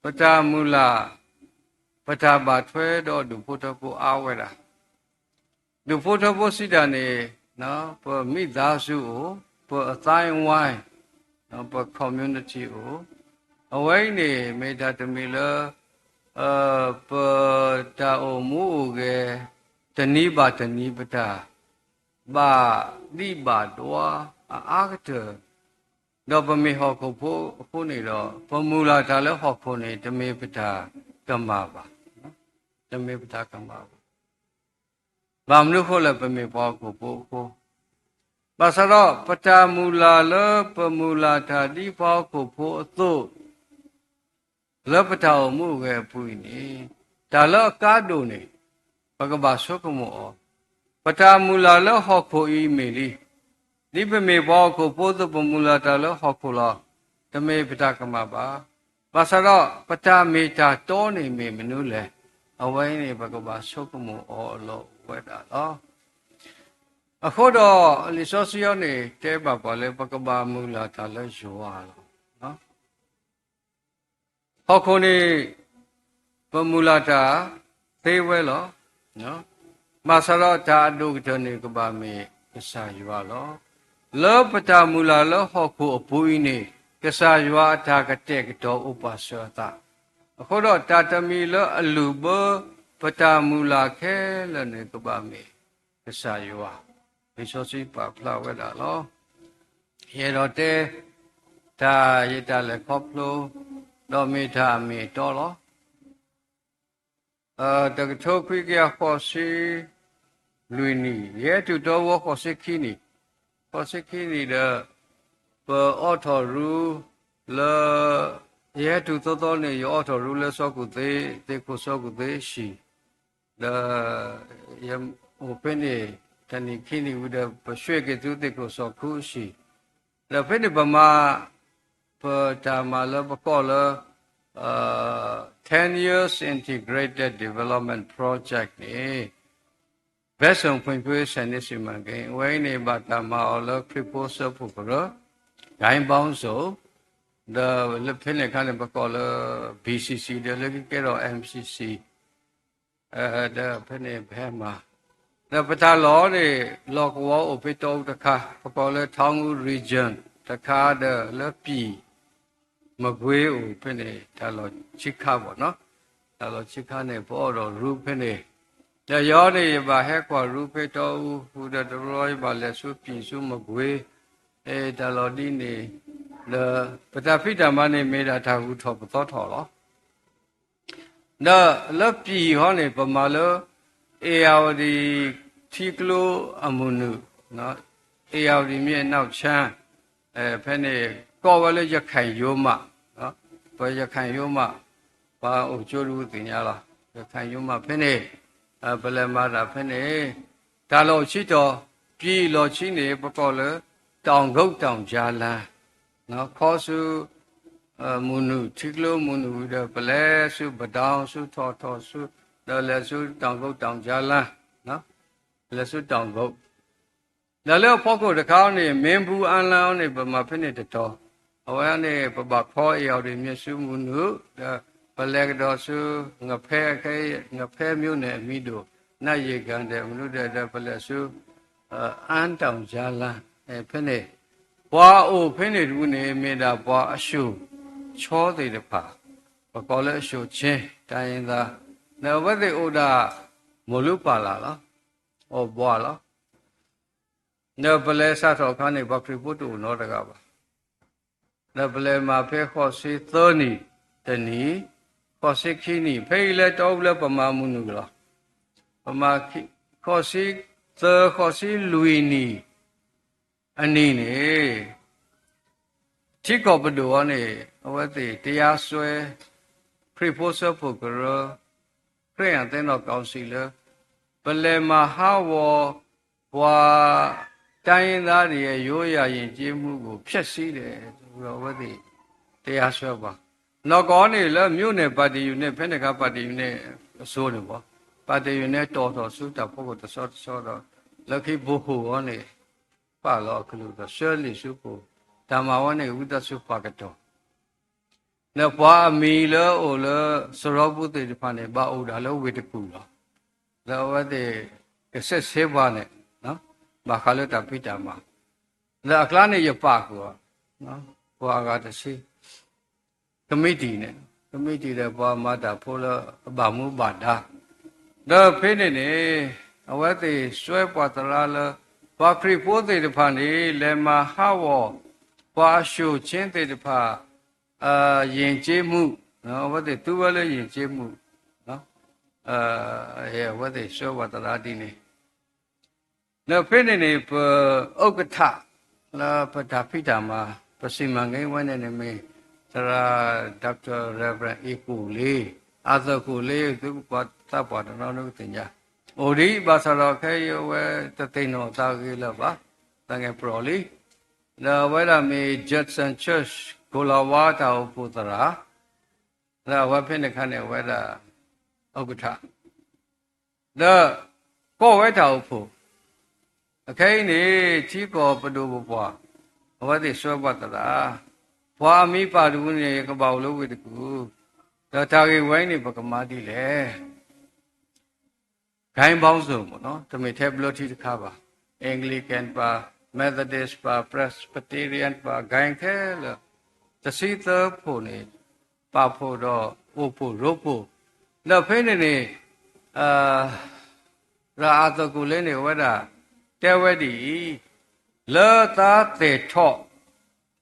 ပတၢ်မုၢ်လၢ်, ပတၢ်ဘၣ်ထွဲဒီးဒူၣ်ဖိထၢဖိအါဝဲဒၣ် ဒူၣ်ဖိထၢဖိစံးတၢ်န့ၣ်, ပမိသားစုအိၣ်, ပအသိုင်းအဝိုင်း, ပ community အိၣ်, အဝဲအံၤန့ၣ် မ့ၢ်တၢ်တမံၤလၢ ပတၢ်အိၣ်မူအိၣ်ဂဲၤ တနံၤဘၣ်တနံၤ ပတၢ်ဘၣ်ဒံးဘၣ်ဒွါအအါကတၢၢ်, ဒီးပမ့ၢ်ဟီၣ်ခိၣ်ဖိအဃိန့ၣ်ဒီး ပမုၢ်လၢ်တၢ်လၢဟီၣ်ခိၣ်န့ၣ် တမ့ၢ်ပတၢ်ကမၣ်ဘၣ်, တမ့ၢ်ပတၢ်ကမၣ်ဘၣ်. ဘၣ်မနုၤအဃိလဲၣ်, ပမ့ၢ်ပှၤဟီၣ်ခိၣ်ဖိအဃိ, ဘၣ်ဆၣ်ဒီး ပတၢ်မုၢ်လၢ်လၢပမုၢ်လၢ်တၢ်ဒ်ပှၤဟီၣ်ခိၣ်ဖိအသိး လၢပတၢ်အိၣ်မူအိၣ်ဂဲၤအပူၤအံၤန့ၣ်, တၢ်လၢအကါဒိၣ်န့ၣ် ပကဘၣ်ဆိကမိၣ်အီၤ, ပတၢ်မုၢ်လၢ်လၢဟီၣ်ခိၣ်အံၤမ့ၢ်လံ. ဒ်ပမ့ၢ်ပှၤဟီၣ်ခိၣ်ဖိအသိး ပမုၢ်လၢ်တၢ်လၢဟီၣ်ခိၣ်လီၤ. တမ့ၢ်ပတၢ်ကမၣ်ဘၣ်. ဘၣ်ဆၣ်ဒီး ပတၢ်မ့ၢ်တၢ်တီန့ၣ်မ့ၢ်မနုၤလဲၣ်. အဝဲအံၤန့ၣ် ပကဘၣ်ဆိကမိၣ်အီၤအလီၢ်အိၣ်ဝဲဒၣ်လီၤ. အဃိဒီး လံာ်စီဆှံအံၤန့ၣ် တဲဘၣ်ပှၤလၢပကဘၣ်မုၢ်လၢ်တၢ်လၢယွၤလီၤ. ဟီၣ်ခိၣ်န့ၣ် ပမုၢ်လၢ်တၢ်သ့ဝဲလီၤ. ဘၣ်ဆၣ်ဒီးတၢ်အဒိၣ်ကတၢၢ်န့ၣ် ကဘၣ်မ့ၢ်ကစၢ်ယွၤလီၤ. လၢပတၢ်မုၢ်လၢ်လၢဟီၣ်ခိၣ်အပူၤအံၤန့ၣ် ကစၢ်ယွၤအတၢ်ကတဲာ်ကတီၤအိၣ်ပာ်စၢၤအသး. အဃိဒီး တၢ်တမံၤလၢအလုၢ်ဘၢပတၢ်မုၢ်လၢ်ခဲလၢာ်န့ၣ် ကဘၣ်မ့ၢ်ကစၢ်ယွၤ, လံာ်စီဆှံပာ်ဖျါဝဲဒၣ်လီၤ. ယအဲၣ်ဒိးတဲ တၢ်ယတၢ်လဲၤခီဖျိ ဒီးမ့ၢ်တၢ်အမ့ၢ်အတီလီၤ. တကထိခွံကယၤဃိးဆံလွံၢ်နံၣ် ယဟဲတုၤတီအူဃိးဆံခံ, ဃိးဆံခံနံၣ်ဒီး ပအိးထီၣ်ရူလၢ ယဟဲတုၤသီသီန့ၣ် ယအိးထီၣ်ရူလၢစီၤကူၣ်သ့, သ့ၣ်ခိၣ်စီၤကူၣ်သ့အဟံၣ်, ဒီး ယအိၣ်ဖဲန့ၣ် တနံၣ်ခံနံၣ်ဝံၤဒီး ပရွှ့ၣ်က့ၤဆူသ့ၣ်ခိၣ်စီၤခူအဟံၣ်, ဒီးဖဲန့ၣ်ပမၤ ပတၢ်မၤလၢပကိးလၢ ten years integrated development project န့ၣ် ဘဲစုံဖွံ့ဖြိုးဆယ်နှစ်စီမံကိန်း အဝဲအံၤန့ၣ် ဘၣ်တၢ်မၤအီၤလၢခရံာ်ဖိစၢဖှိၣ်ကရၢ ဂိုဏ်းပေါင်းစုံ, ဒီးလၢဖဲန့ၣ်အခါန့ၣ် ပကိးလၢ ဘီၣ်စံၣ်စံၣ် ဒီးလၢခံကဲထီၣ် MCC, ဒီးဖဲန့ၣ်ပဟဲမၤ, ဒီးပတၢ်လီၢ်န့ၣ် လီၢ်ကဝီၤအိၣ်ဖဲတီအူတခါ ပကိးလၢ Taungu region တခါ ဒီးလၢပျံၤ မကွ့ၤအိၣ်ဖဲန့ၣ် တၢ်လီၢ်ဆံခါဘၣ်နီၤ, တၢ်လီၢ်ဆံခါန့ၣ် ပအိးထီၣ်ရူဖဲန့ၣ်, ဒီးယၤန့ၣ် ယဘၣ်ဟဲကွၢ်ရူဖဲတီအူ ဃုာ်ဒီးတဘျီ ယဘၣ်လဲၤဆူပျံၤဆူမကွ့ၤ, တၢ်လီၢ်ဒ်န့ၣ်, ဒီးပတၢ်ဖံးတၢ်မၤန့ၣ် မ့ၢ်ဒၣ်တၢ်ဂုၤထီၣ်ပသီထီၣ်လီၤ. ဒီးလၢပျံၤဟီန့ၣ် ပမၤလၢ အ့ၣ်ယၣ်ဝတံၣ်ထံကျိအမုၢ်နုာ်, အ့ၣ်ယၣ်ဝတံၣ်မျၢ်နီၣ်ဆၣ်, ဖဲန့ၣ် ကိးဝဲလၢရခိုင်ရိုးမ, ပှၤရခိုင်ရိုးမ, ပှၤအိၣ်ကၠိတဝူသ့ၣ်ညါလီၤ. ရခိုင်ရိုးမဖဲန့ၣ် ပလဲၤမၤတၢ်ဖဲန့ၣ်, တၢ်လီၢ်ဆံတီၤ, ပျံၤလီၢ်ဆံန့ၣ် ပကိးလၢ တောင်ကုတ် တောင်ကြားလမ်း, ခီဆူ မုၢ်နုာ် ထံကျိမုၢ်နုာ်ဝံၤဒီး ပလဲၤဆူ ပဒိၣ်ဆူ ထီၣ်ထီၣ်ဆူ ဒီးလဲၤဆူ တောင်ကုတ် တောင်ကြားလမ်း, လဲၤဆူ တောင်ကုတ်, ဒီးလၢအဖီခိၣ်တခါန့ၣ် မင်းဘူးအလမ်းန့ၣ် ပမၤဖဲန့ၣ်တတီၤ, အဝဲန့ၣ် ပဘၣ်ခီအ့ၣ်ယၣ်ဝတံၣ်မျၢ်ဆူမုၢ်နုာ်, ဒီးပလဲၤကဒီးဆူ ငဖဲ ငဖဲမြို့နယ်အမံၤဒိၣ် နၢ်ယ့ၣ်ကၣ်ဒဲးမနုၤဒီး ဒီးပလဲၤဆူ အၣ်တောင်ကြားလမ်း, ဖဲန့ၣ် ပှၤအိၣ်ဖဲန့ၣ်တဝူန့ၣ် မ့ၢ်ဒၣ်ပှၤအၡိၣ်ချီသ့ၣ်တဖၣ်, ပကိးလၢအၡိၣ်ချ့ တိုင်းရင်းသား, ဒီးအဝဲသ့ၣ်အိၣ်ဒၣ် မိၢ်လူပၢ်လၢ်လီၤ, အိၣ်ဘှီလီၤ. ဒီးပလဲၤစးထီၣ်အခါန့ၣ် ပှၤခရံာ်ဖိတအိၣ်နီတဂၤဘၣ်. ဒီးပလဲၤမၤဖဲဃိးဆံသၢနံၣ်တနံၣ်, ဃိးဆံခံနံၣ်, ဖဲအံၤလၢတီအူလၢပမၤမုၢ်နုာ်လီၤ. ပမၤ ဃိးဆံသၢ ဃိးဆံလွံၢ်နံၣ် အနံၤန့ၣ် ထံကီၢ်ပဒိၣ်အံၤန့ၣ် အဝဲသ့ၣ်တရားစွဲ ခရံာ်ဖိစၢဖှိၣ်ကရၢ ခရံာ်အသင်းတော်ကောင်စီလၢ ပလဲၤမၤဟးဂီၤ ပှၤတိုင်းရင်းသားတွေရဲ့ ရိုးရာယဉ်ကျေးမှုကို ဖျက်ဆီးတယ်ဆိုပြီးတော့ အဝဲသ့ၣ် တရားစွဲပှၤ နီၢ်ကီၢ်န့ၣ်လၢ မြို့နယ်ပါတီယူၤန့ၣ် ဖဲန့ၣ်အခါ ပါတီယူၤန့ၣ် အစိၤန့ၣ်ဘၣ်, ပါတီယူၤန့ၣ် တီၣ်ထီၣ်ဆူတၢ်ဖီခိၣ်တဆီတဆီဒီး လၢခံဘိၣ်ဟိၣ်အံၤန့ၣ် ပာ်လီၤအကလူးဒီးဆှၢလံာ်ဆူပူၤ, တၢ်မၤဝဲန့ၣ် ဝံသးစူၤပာ်ကတီၢ် ဒီးပှၤအမံၤလၢအအိၣ်လၢစရီပူၤသ့ၣ်တဖၣ်န့ၣ် ဘၣ်အိၣ်ဒၣ်လၢဝ့ၢ်တကူၣ်လီၤ. ဒီးအဝဲသ့ၣ်ကစဲးဆဲးပှၤန့ၣ် ဘၣ်ဃးလၢတၢ်ဖံးတၢ်မၤ, ဒီးအကျါန့ၣ်ယပာ်ဃုာ်အီၤ ပှၤအဂၤတဆံ ကမံးတံာ်န့ၣ်, ကမံးတံာ်ဒီးပှၤမၤတၢ်ဖိလၢအဘၣ်မူဘၣ်ဒါ, ဒီးဖဲန့ၣ်န့ၣ် အဝဲသ့ၣ်စွဲပှၤသရၣ်လၢ ပှၤခရံာ်ဖိသ့ၣ်တဖၣ်န့ၣ် လဲၤမၤဟးဂီၤ ပှၤအၡိၣ်ဆ့သ့ၣ်တဖၣ် ယဉ်ကျေးမှု, အဝဲသ့ၣ်သူဝဲလၢယဉ်ကျေးမှု, အဝဲသ့ၣ်စွဲပှၤသရၣ်ဒ်န့ၣ် ဒီးဖဲန့ၣ်န့ၣ် ပဥက္ကဋ္ဌ လၢပတၢ်ဖံးတၢ်မၤ ပစီမံကိန်းဝဲန့ၣ်န့ၣ်မ့ၢ် သရၣ် Doctor Reverend အ့ကိၣ်လ့, အသကိၣ်လ့ သုကပှၤသးပှၢ်တနီၤနီၤကသ့ၣ်ညါ, အိၣ်ဒံးဘၣ်ဆၣ်ဒီးခဲအံၤအဝဲတသ့ၣ်နီၣ်အသးဂ့ၤလၢၤဘၣ်, သးငဲၢ်ပျီၢ်လံ, ဒီးအဝဲဒၣ်မ့ၢ် Judson Church ကိၣ်လၤဝါတၢ်အိၣ်ဖှိၣ်သရၣ်, ဒီးအဝဲဖဲန့ၣ်အခါန့ၣ် အဝဲဒၣ် ဥက္ကဋ္ဌ ဒီး ကိးဝဲတၢ်အိၣ်ဖှိၣ်, အခဲအံၤန့ၣ် ထံကီၢ်ပဒိၣ်ပပှၢ် အဝဲသ့ၣ်စွဲပှၤသရၣ်, ပှၤအမံၤပာ်တပူၤန့ၣ် ကဘၣ်အိၣ်လၢဝ့ၢ်တကူၣ်, ဒီးတၢ်ဂ့ၢ်ဝဲအံၤန့ၣ် ပကမၤဒ်လဲၣ် ဂိုဏ်းပေါင်းစုံ မ့ၢ်နီၤ, တမ့ၢ်ထဲဘျၢထံတခါဘၣ်, Anglican ဘၣ်, Methodist ဘၣ်, Presbyterian ဘၣ်, ဂိုဏ်းခဲလၢာ် တဆံသၢဖှိၣ်န့ၣ် ပာ်ဖှိၣ်ဒီးအိၣ်ဖှိၣ်ရိဖှိၣ်, ဒီးဖဲန့ၣ်န့ၣ် သရၣ်အသကိၣ်လ့န့ၣ် အဝဲဒၣ်တဲဝဲဒ်အံၤ, လၢသးသဲၣ်ထီၣ်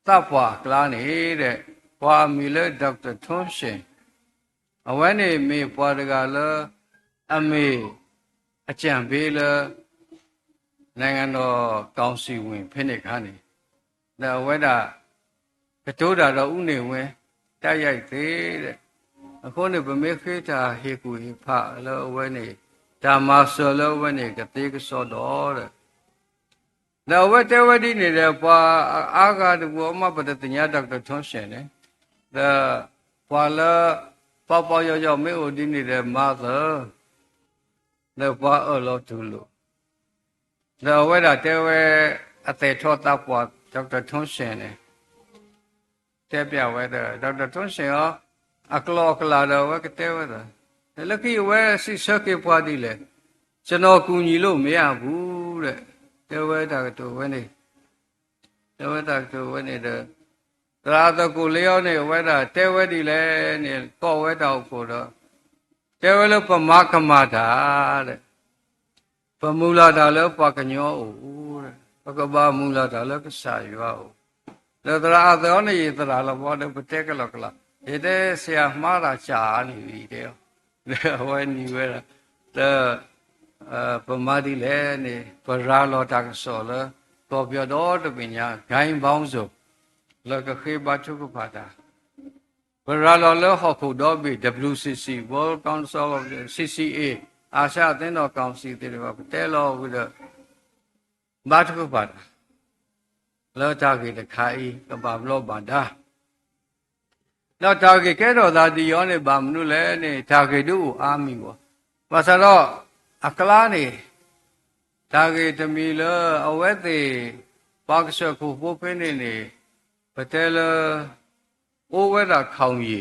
သးပှၢ်အကျါန့ၣ်ဒီး ပှၤအမံၤလၢ Doctor Thompson အဝဲန့ၣ်မ့ၢ်ပှၤတဂၤလၢ အမ့ၢ်အကြံပေးလၢ နိုင်ငံတော်ကောင်စီဝင် ဖဲန့ၣ်အခါန့ၣ်, ဒီးအဝဲဒၣ် ကတိၤတၢ်ဒီး ဦးနေဝင်း တိုက်ရိုက်သ့ဒီး, အဃိန့ၣ် ပမ့ၢ်ဃ့တၢ်ဟ့ၣ်ကူၣ်ဟ့ၣ်ဖးလၢအဝဲန့ၣ် တၢ်မၤစၢၤလၢအဝဲန့ၣ် ကသ့ကစီဒီးဒီး ဒီးအဝဲတဲဝဲဒ်န့ၣ်ဒီး ပှၤအါဂၤတပူၤအမ့ၢ်ပတသ့ၣ်ညါ Doctor Thompson န့ၣ်, ဒီးပှၤလၢ ပီပီယီယီမ့ၢ်အိၣ်ဒ်န့ၣ်ဒီး မၤသၢ ဒီးပှၤအၢၣ်လီၤတူၢ်လိာ်, ဒီးအဝဲဒၣ်တဲဝဲ အသဲၣ်ထီၣ်သးပှၢ် Doctor Thompson န့ၣ် တဲပျးဝဲဒီး Doctor Thompson အီၤ အကျိၤအကျဲဒီးအဝဲကတဲဝဲဒၣ်, လၢခံအဝဲစံးဆၢက့ၤပှၤဒ်လဲၣ်, ကျွန်တော်ကူညီလို့မရဘူး ဒီး တဲဝဲတၢ်ကတိၤဝဲန့ၣ်, တဲဝဲတၢ်ကတိၤဝဲန့ၣ်ဒီး သရၣ်အသကိၣ်လ့အီၤန့ၣ် အဝဲဒၣ်တဲဝဲဒ်လဲၣ်န့ၣ် ကိးဝဲတၢ်အိၣ်ဖှိၣ်ဒီး တဲဝဲလၢပမၤကမၣ်တၢ်ဒီး ပမုၢ်လၢ်တၢ်လၢပှၤကညီအအိၣ်, ပကဘၣ်မုၢ်လၢ်တၢ်လၢကစၢ်ယွၤအအိၣ်, ဒီးသရၣ်အသကိၣ်န့ၣ် ယသရၣ်လီၤဘီဒီး ပတဲကလီကလီ, ယတဲဆရာမှားတာကြာနေပြီ တဲအီၤ, ဒီးအဝဲနံၤဝဲဒၣ်, ဒီး ပမၤဒ်လဲၣ်န့ၣ် ပရၤလီၤတၢ်ကစီၣ်လၢ ကီၢ်ပယီၤဒီတဘ့ၣ်ညါ ဂိုဏ်းပေါင်းစုံ လၢကဃ့ဘါထုကဖၣ်တၢ် ပရၤလီၤလၢဟီၣ်ခိၣ်ဒီဘ့ၣ် W C C, World Council of the C C A, အာရှအသင်းတော်ကောင်စီ သ့ၣ်တဖၣ် ပတဲလီၤဝံၤဒီး ဘါထုကဖၣ်တၢ် လၢတၢ်ဂ့ၢ်တခါအံၤ ကဘၣ်ဘျီဘၣ်ဒါ ဒီးတၢ်ဂ့ၢ်ကဲထီၣ်သးဒ်အံၤန့ၣ် ဘၣ်မနုၤလဲၣ်န့ၣ် တၢ်ဂ့ၢ်ဒုးအိၣ်အါမံၤဘၣ်. ဘၣ်ဆၣ်ဒီး အကျါန့ၣ် တၢ်ဂ့ၢ်တမံၤလၢအဝဲသ့ၣ် ပှၤကစၢၢ်ခိၣ်ဖိဖဲန့ၣ်န့ၣ် ပတဲလၢ အိၣ်ဝဲဒၣ် ခေါင်ရေ,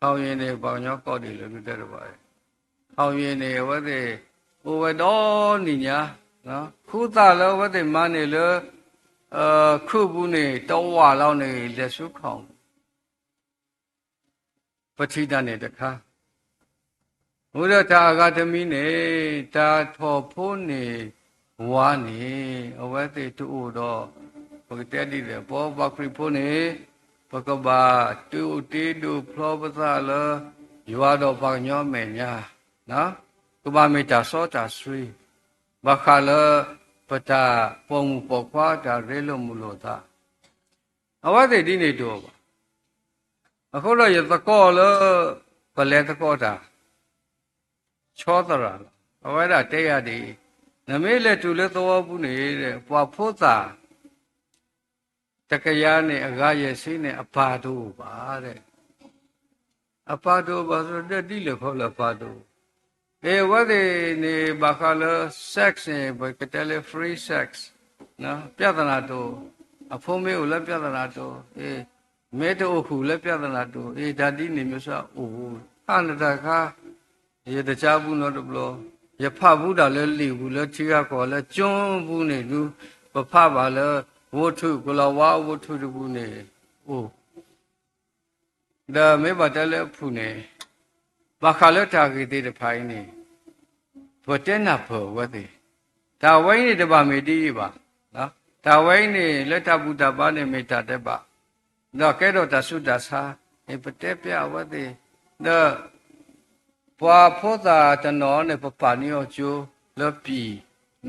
ခေါင်ရေ န့ၣ် ပှၤကညီကိးဒ်လဲၣ်ဒုးတဲတဘၣ်, ခေါင်ရေ န့ၣ် အဝဲသ့ၣ် အိၣ်ဝဲဒီနံၣ်ညါ, ခူသၣ်လၢအဝဲသ့ၣ်မၤန့ၢ်လၢ ခုၣ်ပူၤန့ၣ် တဝာ်လီၤန့ၣ် လဲၤဆူ ခေါင်ရေ ပထံၣ်တၢ်န့ၣ်တခါ, အဃိဒီးတၢ်အဂၤတမံၤန့ၣ် တၢ်ထီၣ်ဖိန့ၢ်ဝါန့ၣ် အဝဲသ့ၣ်တအိၣ်ဒီး ပကတဲဒ်လဲၣ် ပပှၤခရံာ်ဖိန့ၣ် ပကဘၣ်ဒုးအိၣ်တ့ဒိၣ်ဖျီပသးလၢ ယွၤဒီးပှၤကညီအမဲာ်ညါ, ကဘၣ်မ့ၢ်တၢ်စီတၢ်ဆှံ ဘၣ်ဃးလၢ ပတၢ်ပိာ်မုၣ်ပိာ်ခွါတၢ်ရ့လိာ်မုာ်လိာ်သး အဝဲသ့ၣ်ဒ်န့ၣ်တအိၣ်ဘၣ်. အဃိဒီးယသကိးလၢ ပလဲၤသကိးတၢ် ဆီသရၣ်လီၤ. အဝဲဒၣ်တဲယၤဒ်အံၤ, နမ့ၢ်လဲၤတုၤလၢသဝီပူၤန့ၣ် ပှၤဖိသၣ် တကယၤန့ၣ် အဂၤယဲၢ်ဆံန့ၣ် အပၢ်တအိၣ်ဘၣ်, အပၢ်တအိၣ်ဘၣ်ဒီး ဒ်လဲၣ်ခီလၢအပၢ်တအိၣ်, အဝဲသ့ၣ်န့ၣ် ဘၣ်ဃးလၢ sex န့ၣ် ပကတဲလၢ free sex ပြဿနာတအိၣ်, အဖိမ့ၢ်အိၣ်လၢပြဿနာတအိၣ်, မ့ၢ်တအိၣ်ဃုာ်လၢပြဿနာတအိၣ်, အ့ တၢ်ဒ်န့ၣ်မ့ၢ်စ့ၢ်အိၣ်, အါန့ၣ်တၢ်ခါ ယတကးဘူးနီတဘျီ, ယဖးဘူးဒၣ်လၢလံာ်ပူၤလၢထံဂၤကီၢ်လၢကၠိပူၤန့ၣ်ဒုး, ပဖးဘၣ်လၢ ဝတ္ထု ကလီၤဝါ ဝတ္ထု တပူၤန့ၣ်အိၣ်, ဒီးမ့ၢ်ဘၣ်တဲလၢအဖုၣ်န့ၣ်, ဘၣ်ဃးလၢတၢ်ဂ့ၢ်သ့ၣ်တဖၣ်အံၤန့ၣ်, ပတဲနၢ်ပၢၢ်အဝဲသ့ၣ်, တၢ်ဝဲအံၤန့ၣ်တဘၣ်မ့ၢ်ဒ်အံၤဘၣ်, တၢ်ဝဲအံၤန့ၣ် လၢတၢ်ဘူၣ်တၢ်ဘါန့ၣ်မ့ၢ်တၢ်ဒဲးဘး, ဒီးကဲထီၣ်တၢ်ဆူးတၢ်ဆါ, န့ၣ်ပတဲပျးအဝဲသ့ၣ်, ဒီး ပှၤဖိသၣ်တနီၤန့ၣ် ပပာ်န့ၢ်အီၤကၠိလၢပံ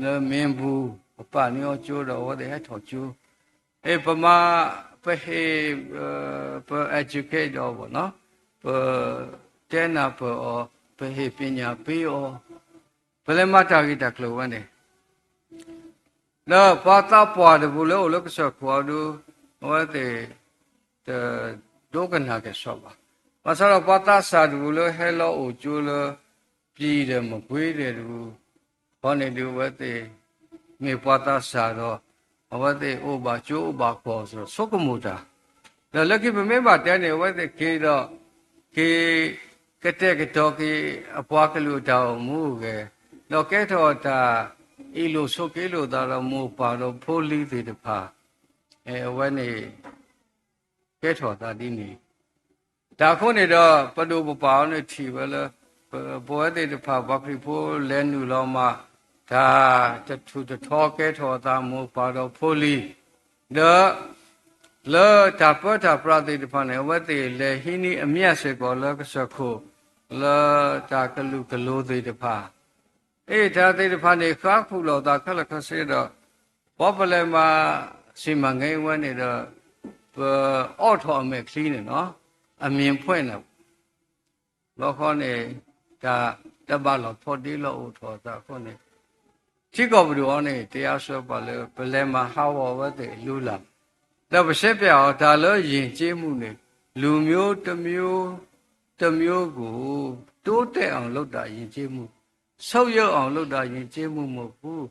ၤ, လၢမ့ၢ်ဘူၣ်, ပပာ်န့ၢ်အီၤကၠိဒီးအဝဲသ့ၣ်ဟဲထီၣ်ကၠိ, အ့ ပမၤ, ပဟ့ၣ်, ပ educate အီၤဘၣ်နီၤ, ပတဲနၢ်ပၢၢ်အီၤ, ပဟ့ၣ်ပညာပေးအီၤ, ပလဲၤမၤတၢ်ဂ့ၢ်တၢ်ကျိၤဝဲန့ၣ် ဒီးပှၤသးပှၢ်တပူၤလၢအိၣ်လၢကစၢၢ်ခိၣ်အံၤဒုး, အဝဲသ့ၣ်တဒိကနၣ်က့ၤဆိဘၣ်. ဘၣ်ဆၣ်ဒီးပှၤသးစၢ်တပူၤလၢဟဲလီၤအိၣ်ကၠိလၢ ပံၤဒီးမကွ့ၤဒီးတပူၤ, ဃီန့ၣ်ဒုးအဝဲသ့ၣ်မ့ၢ်ပှၤသးစၢ်ဒီး, အဝဲသ့ၣ်အိၣ်ဘၣ်ကၠိအိၣ်ဘၣ်ကီၢ် ဆိကမိၣ်တၢ်, ဒီးလၢခံပမ့ၢ်ဘၣ်တဲန့ၣ် အဝဲသ့ၣ်က့ၤဒီး, က့ၤကတဲာ်ကတီၤက့ၤအပှၤကလုာ်အတၢ်အိၣ်မူအဂဲၤ, ဒီးကဲထီၣ်တၢ်အ့ၣ်လိာ်ဆိးက့လိာ်သးဒီး မိၢ်ပၢ်ဒီးဖိလံၤသ့ၣ်တဖၣ်, အဝဲန့ၣ် ကဲထီၣ်သးဒ်န့ၣ်, တၢ်အဃိန့ၣ်ဒီး ပဒိၣ်ပပှၢ်အီၤန့ၣ်ထံၣ်ဝဲလၢ, ပဝဲသ့ၣ်တဖၣ်ပှၤခရံာ်ဖိလဲၤနုာ်လီၤမၤ, တၢ်တထူၣ်တထီကဲထီၣ်အသးမိၢ်ပၢ်ဒီးဖိလံၤ, ဒီး လၢတၢ်ပၢတၢ်ပြးသ့ၣ်တဖၣ်န့ၣ် အဝဲသ့ၣ်လဲၤဟံးန့ၢ်အမျးစ့ၢ်ကီးလၢကစၢၢ်ခိၣ်, လၢတၢ်ကလုာ်ကလိၤသ့ၣ်တဖၣ်, အ့ တၢ်သ့ၣ်တဖၣ်န့ၣ် ဃါဃုာ်လိာ်သးခဲလၢာ်ခဲဆ့ဒီး, ပှၤပလဲၤမၤစံၣ်မၤငဲးဝဲန့ၣ်ဒီး, ပအိးထီၣ်အမဲာ်ချံန့ၣ်နီၤ, အမြင်ဖွင့်န့ၣ် ဘျီဃီန့ၣ်, တၢ်တဘၣ်လီၤဖိးဒ့လီၤအိၣ်ထီၣ်အသးအဃိန့ၣ်, ထံကီၢ်ပဒိၣ်အီၤန့ၣ် တရားစွဲပှၤလၢပလဲၤမၤဟးဂီၤအဝဲသ့ၣ်အလုၢ်အလၢ်, ဒီးပရှင်းပြအီၤ တၢ်လၢယဉ်ကျေးမှုန့ၣ် လူမျိုးတစ်မျိုး, တစ်မျိုးကို တိုးတက်အောင်လုပ်တာ ယဉ်ကျေးမှု, ဆုတ်ယုတ်အောင်လုပ်တာ ယဉ်ကျေးမှုမဟုတ်ဘူး,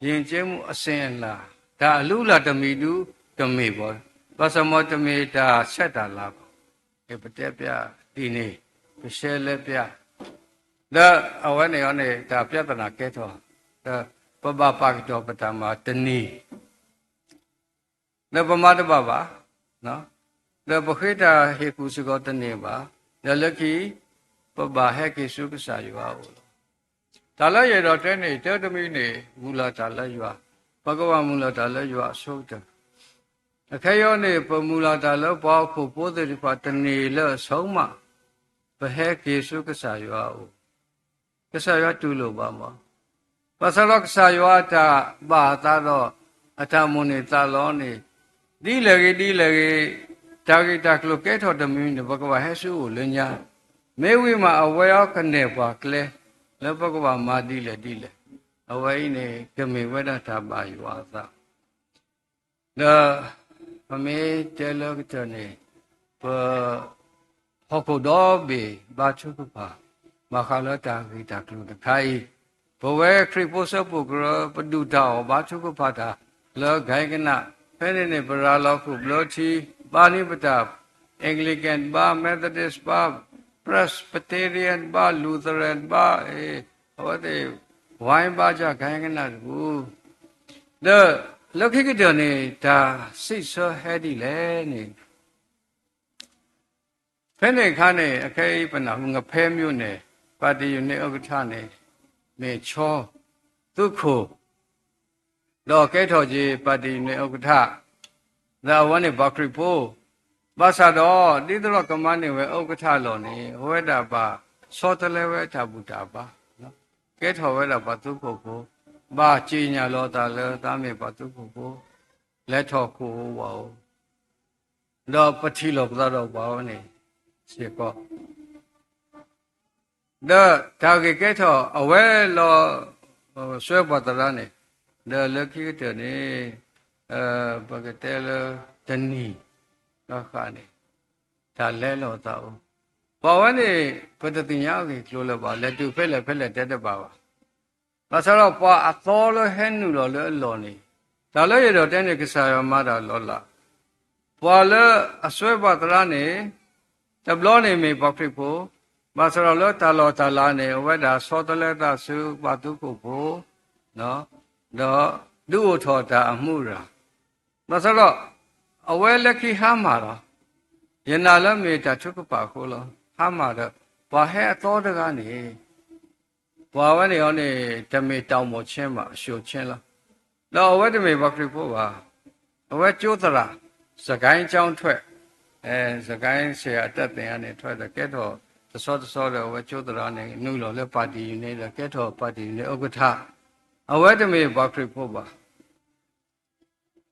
ယဉ်ကျေးမှုအစဉ်အလာ, တၢ်အလုၢ်အလၢ်တမံၤဒုတမ့ၢ်ဘၣ်, ဘၣ်ဆၣ်မ့ၢ်တမ့ၢ်တၢ်ဆဲးတၢ်လၤဘၣ်, ပတဲပျးဒ်န့ၣ်, ပရှဲလဲပျး, ဒီးအဝဲန့ၣ်အီၤန့ၣ် တၢ်ပြဿနာကဲထီၣ်, ဒီးပဘၣ်ပာ်ကတီၢ်ပတၢ်မၤတနံၤ ဒီးပမၤတဘၣ်ဘၣ်, ဒီးပဃ့တၢ်ဟ့ၣ်ကူၣ်စ့ၢ်ကီးတန့ၢ်ဘၣ်, ဒီးလၢခံ ပဘၣ်ဟဲက့ၤဆူကစၢ်ယွၤအအိၣ်လီၤ. တၢ်လၢယအဲၣ်ဒိးတဲန့ၣ် တၢတမံၤန့ၣ် မုၢ်လၢ်တၢ်လၢယွၤ, ပကဘၣ်မုၢ်လၢ်တၢ်လၢယွၤအဆိကတၢၢ်, အခဲအံၤန့ၣ် ပမုၢ်လၢ်တၢ်လၢပှၤဟီၣ်ခိၣ်ဖိသ့ၣ်တဖၣ်တန့ၢ်လၢအဆိကတၢၢ်, ပဟဲက့ၤဆူကစၢ်ယွၤအအိၣ် ကစၢ်ယွၤတူၢ်လိာ်ဘၣ်မး, ဘၣ်ဆၣ်ဒီးကစၢ်ယွၤအတၢ်ဘၣ်အသးဒီး အတၢ်မိၣ်န့ၢ်သးလီန့ၣ်, ဒ်လဲၣ်ဂ့ၤဒ်လဲၣ်ဂ့ၤ, တၢ်ဂ့ၢ်တၢ်ကျိၤကဲထီၣ်တမံၤန့ၣ် ပကဘၣ်ဟဲဆူအအိၣ်လၢညါ, မ့ၢ်ဝံၤမးအဝဲအီၤကနဲၣ်ပှၤကျဲ လၢပကဘၣ်မၤဒ်လဲၣ်ဒ်လဲၣ်, အဝဲအံၤန့ၣ် ကမ့ၢ်ဝဲဒၣ်တၢ်ဘၣ်ယွၤအသး ဒီးပမ့ၢ်တဲလၢကတၢၢ်န့ၣ်, ပဟီၣ်ခိၣ်ဒီဘ့ၣ်ဘါထုကဖၣ်, ဘၣ်ဃးလၢတၢ်ဂ့ၢ်တၢ်ကျိၤတခါအံၤ, ပဝဲခရံာ်ဖိစၢဖှိၣ်ကရၢ ပဒုၣ်တၢ်အီၣ်ဘါထုကဖၣ်တၢ်လၢကဟဲကနၣ်, ဖဲန့ၣ်န့ၣ် ပရၤလီၤခိၣ်ဘျၢထံ, ဘါန့ၢ်ပတၢ်, Anglican ဘါ, Methodist ဘါ, Presbyterian ဘါ, Lutheran ဘါ, အဝဲသ့ၣ် ဝဲဘါယၤကဟဲကနၣ်တပူၤ ဒီးလၢခံကတၢၢ်န့ၣ် တၢ်စံးဆၢဟဲဒ်လဲၣ်န့ၣ်, ဖဲန့ၣ်အခါန့ၣ် အခဲအံၤပနၢ်ဟူ ငဖဲမြို့နယ် ပါတီ unit ဥက္ကဋ္ဌန့ၣ် မ့ၢ်ဆီ သုးခိၣ်, ဒီးကဲထီၣ်က့ၤ ပါတီ unit ဥက္ကဋ္ဌ, ဒီးအဝဲန့ၣ်ပှၤခရံာ်ဖိ, ဘၣ်ဆၣ်ဒီး ဒ်သိးဒီးကမၤန့ၢ်ဝဲ ဥက္ကဋ္ဌ အလီၢ်န့ၣ် အဝဲဒၣ်ဘၣ်ဆီတလဲဝဲတၢ်ဘူၣ်တၢ်ဘါ ကဲထီၣ်ဝဲဒၣ်ပှၤသုးခိၣ်ဖိ, ဘၣ်စံၣ်ညီၣ်လီၤသးလၢသးမ့ၢ်ပှၤသုးခိၣ်ဖိ, လဲၤထီၣ်ခိၣ်ဧိၤဝးဧိၤ, ဒီးပထံၣ်လိာ်ပသးဒီးပှၤဝဲန့ၣ်စ့ၢ်ကီး, ဒီးတၢ်ဂ့ၢ်ကဲထီၣ်အဝဲလီၤ, စွဲပှၤသရၣ်န့ၣ်, ဒီးလၢခံကတၢၢ်န့ၣ်, ပကတဲလၢတနံၤဃၣ်ဃၣ်န့ၣ်, တၢ်လဲလိာ်သးအိၣ်, ပှၤဝဲန့ၣ် ပတသ့ၣ်ညါအဂ့ၢ်အကျိၤလၢၤဘၣ်, လဲၤတုၤဖဲလဲၣ်ဖဲလဲၣ်တဲတဘၣ်ဘၣ် ဘၣ်ဆၣ်ဒီးပှၤအသီလၢဟဲနုာ်လီၤလၢအလီၢ်န့ၣ်, တၢ်လၢယအဲၣ်ဒိးတဲန့ၣ် ကစၢ်ယွၤမၤတၢ်လီၤလး, ပှၤလၢအစွဲပှၤသရၣ်န့ၣ်, တဘျီန့ၣ်မ့ၢ်ပှၤခရံာ်ဖိ, ဘၣ်ဆၣ်ဒီးလၢတၢ်လီၢ်တၢ်လၤန့ၣ် အဝဲဒၣ်ဆီတလဲသးဆူပှၤသုးခိၣ်ဖိ, ဒီးဒုးအိၣ်ထီၣ်တၢ်အမူအရၤ, ဘၣ်ဆၣ်ဒီး အဝဲလၢခံဟါမၢ်လီၤ. ယနာ်လၢမ့ၢ်တၢ်ထုကဖၣ်အဃိလီၤ. ဟါမၢ်ဒီး ပှၤဟဲအသီတဂၤန့ၣ်, ပှၤဝဲန့ၣ်အီၤန့ၣ် တမ့ၢ်တၢ်အိၣ်မူဆ့ၣ်မး အၡိၣ်ဆ့ၣ်လီၤ. ဒီးအဝဲတမ့ၢ်ပှၤခရံာ်ဖိဘၣ်. အဝဲကၠိသရၣ်, စကဲကၠီထွဲ, စကဲဆံးအတၢ်သ့ၣ်ညါန့ၣ် ထွဲဒီးကဲထီၣ်တဆီတဆီဒီး အဝဲကၠိသရၣ်န့ၣ် နုာ်လီၤလၢပၣ်တံၣ်ယူၤန့ၣ်ဒီး ကဲထီၣ်ပၣ်တံၣ်ယူၤန့ၣ် ဥက္ကဋ္ဌ, အဝဲတမ့ၢ်ပှၤခရံာ်ဖိဘၣ်.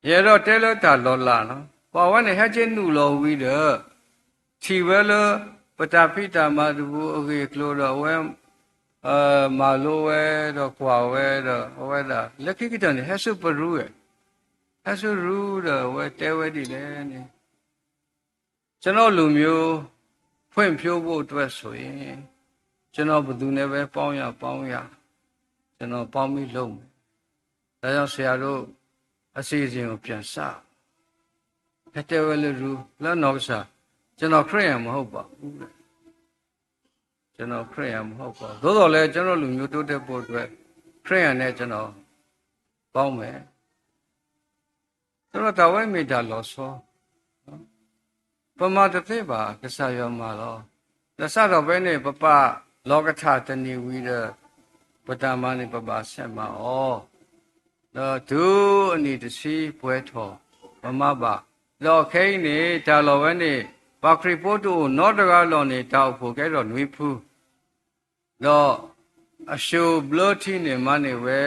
ယအဲၣ်ဒိးတဲလၢတၢ်လီၤလးလီၤ. ပှၤဝဲန့ၣ်ဟဲက့ၤနုာ်လီၤဝံၤဒီး, ထံၣ်ဝဲလၢ ပတၢ်ဖံးတၢ်မၤတပူၤအဂ့ၢ်အကျိၤဒီး အဝဲ မၤလိဝဲဒီးကွၢ်ဝဲဒီး အဝဲဒၣ် လၢခံကတၢၢ်န့ၣ် ဟဲဆူပရူဝဲ, ဟဲဆူရူဒီးအဝဲတဲဝဲဒ်လဲၣ်န့ၣ်, ကျွန်တော်လူမျိုး ဖွံ့ဖြိုးဖို့အတွက်ဆိုရင် ကျွန်တော်ဘယ်သူနဲ့ပဲပေါင်းရပေါင်းရ ကျွန်တော်ပေါင်းပြီးလုပ်မယ်. ဒါကြောင့်ဆရာတို့ အစီအစဉ်ကိုပြန်စ ဟဲတဲဝဲလၢရူ လၢနီၢ်ကစၢ်, ကျွန်တော်ခရစ်ယာန်မဟုတ်ပါဘူးတဲ့. ကျွန်တော်ခရစ်ယာန်မဟုတ်ပါဘူး. သို့သော်လည်း ကျွန်တော်လူမျိုးတိုးတက်ဖို့အတွက် ခရစ်ယာန်နဲ့ကျွန်တော်ပေါင်းမယ်. ဆိုတော့ တၢ်ဝဲမ့ၢ်တၢ်လီၤဆီ, ပမၤတသ့ဘၣ် ကစၢ်ယွၤမၤလီၤ. ဒီးစးထီၣ်ဖဲန့ၣ် ပပာ်လီၤကထၣ်တနံၤဝံၤဒီး ပတၢ်မၤန့ၣ် ပဘၣ်ဆဲးမၤအီၤ, ဒီးတုၤအနံၣ်တဆံပှဲၤထီၣ် ပမၤဘၣ်. ဒီးခဲအံၤန့ၣ် တၢ်လီၢ်ဝဲန့ၣ် ပှၤခရံာ်ဖိတအိၣ်နီတဂၤလီၤန့ၣ် တၢ်အိၣ်ဖှိၣ်ကဲထီၣ်နွံဖု ဒီးအစိၢ်ဘျၢထံန့ၣ် မၤန့ၢ်ဝဲ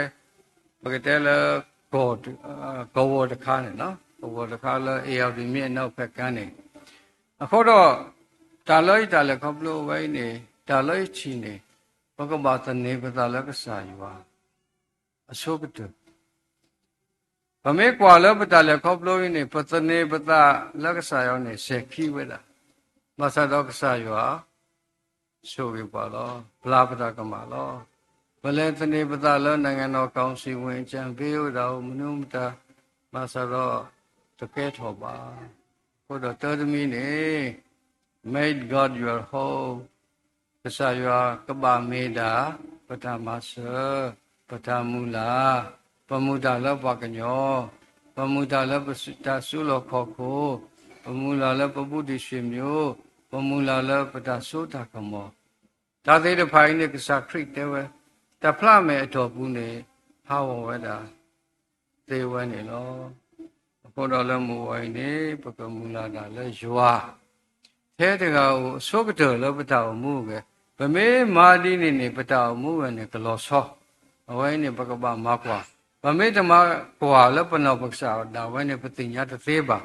ပကတဲလၢ ကဝီၤတခါန့ၣ်, ကဝီၤတခါလၢ အ့ၣ်ယၣ်ဒံၣ်မ့ၢ်အနီၢ်ဖဲကါန့ၣ်, အဃိဒီး တၢ်လၢယတၢ်လဲၤခီဖျိဝဲအံၤန့ၣ် တၢ်လၢယထံၣ်န့ၣ် ပကဘၣ်သန့ၤပသးလၢကစၢ်ယွၤ အဆိကတၢၢ် ပမ့ၢ်ကွၢ်လၢပတၢ်လဲၤခီဖျိအံၤန့ၣ် ပသန့ၤပသးလၢကစၢ်ယွၤန့ၣ် စဲၤခံဝဲဒၣ်, ဘၣ်ဆၣ်ဒီးကစၢ်ယွၤ ဆိၣ်ဂ့ၤပှၤလီၤ, ပျၢ်ပတၢ်ကမၣ်လီၤ. ပလဲၤသန့ၤပသးလၢ နိုင်ငံတော်ကောင်စီဝင် အကြံပေး အိၣ်ဒၣ်အိၣ် မနုၤမတၤ, ဘၣ်ဆၣ်ဒီး တကဲထီၣ်ဘၣ်. အဃိဒီးတၢ်တမံၤန့ၣ် Make God your home, ကစၢ်ယွၤကဘၣ်မ့ၢ်ဒၣ် ပတၢ်မၤစၢၤ, ပတၢ်မုၢ်လၢ်, ပမုၢ်တၢ်လၢပှၤကညီ, ပမုၢ်တၢ်လၢပတၢ်စုလီၢ်ခီၣ်ခိၣ်, ပမုၢ်လၢ်လၢပဘူးတံၢ်ဆ့ၣ်မံၤ, ပမုၢ်လၢ်လၢပတၢ်စိတၢ်ကမီၤ, တၢ်သ့ၣ်တဖၣ်အံၤန့ၣ် ကစၢ်ခရံာ်တဲဝဲ, တဖျၢၣ်မဲာ်အတီၢ်ပူၤန့ၣ် ဟးဂီၤဝဲဒၣ် သ့ဝဲန့ၣ်လီၤ. အဃိဒီးလၢမုၢ်ဂီၤအံၤန့ၣ် ပကမုၢ်လၢ်တၢ်လၢယွၤ ထဲတဂၤဧိၤအဆိကတၢၢ်လၢပတၢ်အိၣ်မူအဂီၢ်, ပမ့ၢ်မၤဒ်န့ၣ်န့ၣ် ပတၢ်အိၣ်မူအဂီၢ်န့ၣ် ကလီၤဆီ, အဝဲအံၤန့ၣ် ပကဘၣ်မၤကွၢ်, ပမ့ၢ်တမၤကွၢ်လၢပနီၢ်ပကစၢ်ဒၣ်ဝဲန့ၣ် ပသ့ၣ်ညါတသ့ဘၣ်.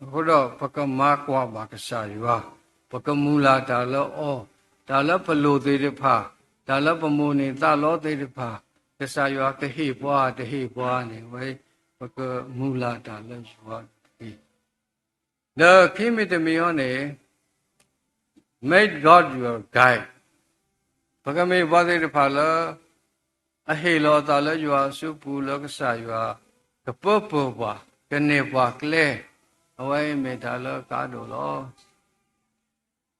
အဃိဒီးပကမၤကွၢ်ဘၣ်ကစၢ်ယွၤ, ပကမုၢ်လၢ်တၢ်လၢအီၤ, တၢ်လၢပလိၣ်သ့ၣ်တဖၣ်, တၢ်လၢပမိၣ်န့ၢ်သးလီသ့ၣ်တဖၣ်, ကစၢ်ယွၤကဟ့ၣ်ပှၤတဟ့ၣ်ပှၤန့ၣ် အဝဲ ပကမုၢ်လၢ်တၢ်လၢယွၤတက့ၢ်. ဒီးခံမံၤတမံၤအံၤန့ၣ် make God your guide, ပကမ့ၢ်ပှၤသ့ၣ်တဖၣ်လၢ အဟ့ၣ်လီၤအသးလၢယွၤအစုပူၤလၢကစၢ်ယွၤ ကပၢပၢၢ်ပှၤ, ကန့ၢ်ပှၤကျဲ, အဝဲအံၤမ့ၢ်တၢ်လၢအကါဒိၣ်လီၤ.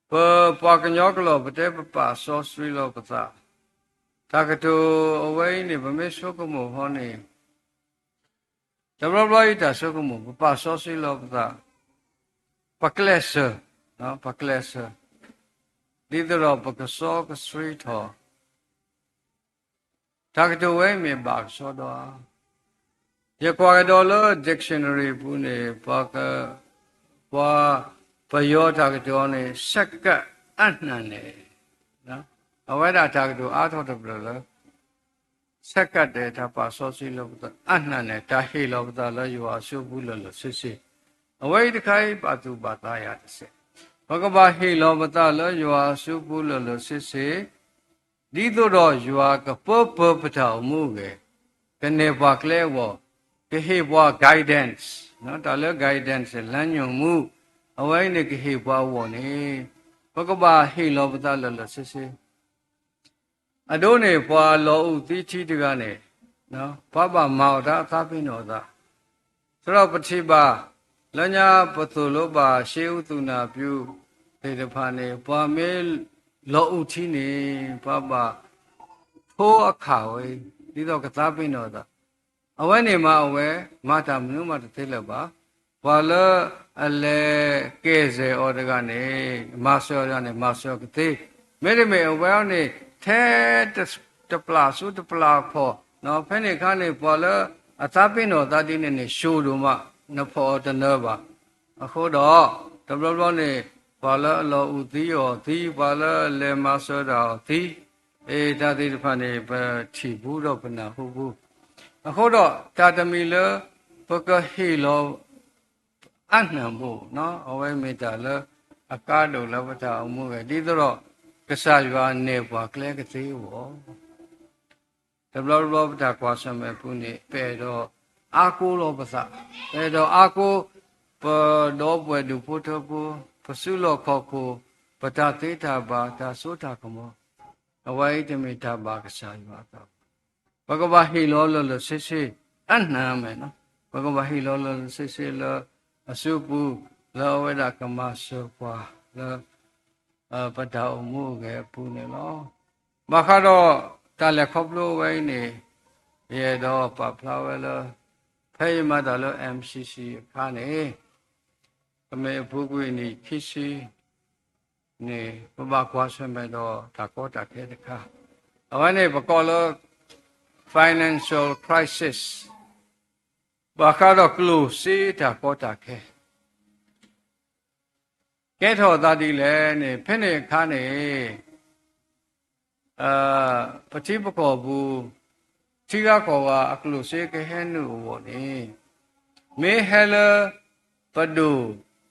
ပပှၤကညီကလုာ် ပတဲပပာ်စီဆှံလီၤပသး, တၢ်ကတိၤအဝဲအံၤန့ၣ် ပမ့ၢ်ဆိကမိၣ်ဃီန့ၣ် တဘျီဘျီအံၤတၢ်ဆိကမိၣ် ပပာ်စီဆှံလီၤပသး, ပကျဲးစၢး, ပကျဲးစၢး, ဒ်သိးဒီးပကစီကဆှံထီၣ် တၢ်ကတိၤဝဲအံၤမ့ၢ်ဘၣ်ကဆှီဒီးဧါ. ယကွၢ်ကဒီးလၢ dictionary အပူၤန့ၣ် ပှၤက, ပှၤပယီၤတၢ်ကတိၤအီၤန့ၣ် ဆက်ကပ်အနံၣ်န့ၣ်, အဝဲဒၣ်တၢ်ကတိၤအါထီၣ်တဖျၢၣ်လၢ ဆက်ကပ်ဒီးတၢ်ပာ်စီဆှံလီၤပသး အနံၣ်န့ၣ် တၢ်ဟ့ၣ်လီၤပသးလၢယွၤအစုပူၤလၢာ်လၢာ်ဆ့ဆ့, အဝဲအံၤတခါအံၤဘၣ်သူၣ်ဘၣ်သးယၤတစဲး, ပကဘၣ်ဟ့ၣ်လီၤပသးလၢယွၤအစုပူၤလၢာ်လၢာ်ဆ့ဆ့ ဒ်သိးဒီးယွၤကပၢပၢပတၢ်အိၣ်မူအဂီၢ်, ကန့ၢ်ပှၤကျဲအဂီၢ်, ကဟ့ၣ်ပှၤ guidance, တၢ်လၢ guidance လမ်းညွှန်မှု, အဝဲအံၤန့ၣ်ကဟ့ၣ်ပှၤအဂီၢ်န့ၣ်, ပကဘၣ်ဟ့ၣ်လီၤပသးလၢာ်လၢာ်ဆ့ဆ့. အဒိန့ၣ် ပှၤလီၤအုးသံထံတဂၤန့ၣ် ပှၤဘၣ်မၤအီၤတၢ်အသးပ့ၤနီၣ်အသး, သဒီးပထံၣ်ဘၣ် လၢညါပသိၣ်လိဘၣ်ရှ့အူသူၣ်နၢ်ပၠူသ့ၣ်တဖၣ်န့ၣ် ပှၤမ့ၢ်လီၤအုးထံန့ၣ် ပှၤဘၣ်ထိအခၣ်ဝဲ ဒ်သိးကသးပ့ၤနီၣ်အသး, အဝဲန့ၣ်မးအဝဲ မၤတၢ်မနုၤမးတသ့လၢၤဘၣ်. ပှၤလၢအလဲၤကဲၣ်စဲၣ်အီၤတဂၤန့ၣ် မၤစၢၤအီၤတဂၤန့ၣ် မၤစၢၤကသ့, မ့တမ့ၢ်အဝဲအံၤန့ၣ် ထဲတပျၢ်ဆူတပျၢ်ခီၣ်, ဖဲန့ၣ်အခါန့ၣ် ပှၤလၢအသးပ့ၤနီၣ်သးဒ်န့ၣ်န့ၣ် ဆိၣ်ဒိၣ်မး နဖီၣ်အီၤတနၢၤဘၣ်. အဃိဒီး တဘျီဘျီန့ၣ် ပှၤလၢအလီၤအုးသံအီၤသံ, ပှၤလၢအလဲၤမၤစၢၤတၢ်အီၤသံ, အတၢ်သ့ၣ်တဖၣ်န့ၣ် ပထံၣ်ဘူးဒီးပနၢ်ဟူဘူး. အဃိဒီး တၢ်တမံၤလၢ ပကဟ့ၣ်လီၤ အနၢ်ဘိ, အဝဲမ့ၢ်တၢ်လၢအကါဒိၣ်လၢပတၢ်အိၣ်မူအဂီၢ် ဒ်သိးဒီး ကစၢ်ယွၤနဲၣ်ပှၤကျဲကသ့အဂီၢ်, တဘျီဘျီပတၢ်ကွၢ်ဆၢၣ်မဲာ်ပူၤန့ၣ် ပအဲၣ်ဒိးအါကိလီၤပသး, ပအဲၣ်ဒိးအါကိ ပဒီပုၢ်ဝဲၢ်ဒူၣ်ဖိထၢဖိ, ပစုလီၢ်ခီၣ်ခိၣ်, ပတၢ်သ့တၢ်ဘၣ်, တၢ်စိတၢ်ကမီၤ, အဝဲအံၤတမ့ၢ်တၢ်ဘၣ်ကစၢ်ယွၤအသးဘၣ်. ပကဘၣ်ဟ့ၣ်လီၤလၢာ်လၢာ်ဆ့ဆ့ အနၢ်မဲာ်, ပကဘၣ်ဟ့ၣ်လီၤလၢာ်လၢာ်ဆ့ဆ့လၢအစုပူၤ, လၢအဝဲဒၣ်ကမၤစၢၤပှၤလၢ ပတၢ်အိၣ်မူအဂီၢ်အပူၤန့ၣ်လီၤ. ဘၣ်ဃးဒီးတၢ်လဲၤခီဖျိဝဲအံၤန့ၣ် ယအဲၣ်ဒိးပာ်ဖျါဝဲလၢ ဖဲယမၤတၢ်လၢ M C C အခါန့ၣ် ကမ့ၢ်အပူၤကွံာ်နံၣ်ခံဆံန့ၣ် ပဘၣ်ကွၢ်ဆၢၣ်မဲာ်ဒီးတၢ်ကီတၢ်ခဲတခါ, အဝဲန့ၣ်ပကိးလၢ financial crisis, ဘၣ်ဃးဒီးကျိၣ်စ့တၢ်ကီတၢ်ခဲ ကဲထီၣ်အသးဒ်လဲၣ်န့ၣ် ဖဲန့ၣ်အခါန့ၣ် ပထံပကီၢ်ပူၤ ထံဂၤကီၢ်ဂၤအကျိၣ်စ့ကဟဲနုာ်အဂီၢ်န့ၣ် မ့ၢ်ဟဲလၢပဒိၣ်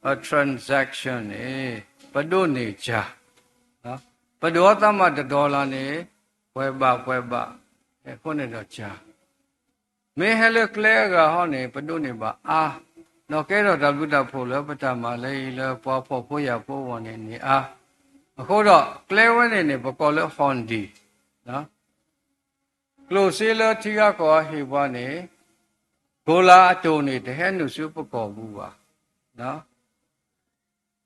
အ transaction န့ၣ် ပဒိးန့ၢ်ကၠၢ်, ပဒိၣ်အသးမးတ dollar န့ၣ် ပှဲၤဘးပှဲၤဘး, အဃိန့ၣ်ဒီးကၠၢ် မ့ၢ်ဟဲလၢကျဲအဂၤဟီန့ၣ် ပဒိးန့ၢ်ဘၣ်အါ, ဒီးကဲထီၣ်တၢ်ဘျုးတၢ်ဖှိၣ်လၢပတၢ်မၤလၢအံၤလၢပှၤဖှီၣ်ဖိယာ်ဖိအဂီၢ်န့ၣ်န့ၢ်အါ, အဃိဒီးကျဲဝဲန့ၣ်န့ၣ် ပကိးလၢ Hundi, ကျိၣ်စ့လၢထံဂၤကီၢ်ဂၤဟ့ၣ်ပှၤန့ၣ် ကိၣ်လၤအတိၢ်န့ၣ် တဟဲနုာ်ဆူပကီၢ်ပူၤဘၣ်.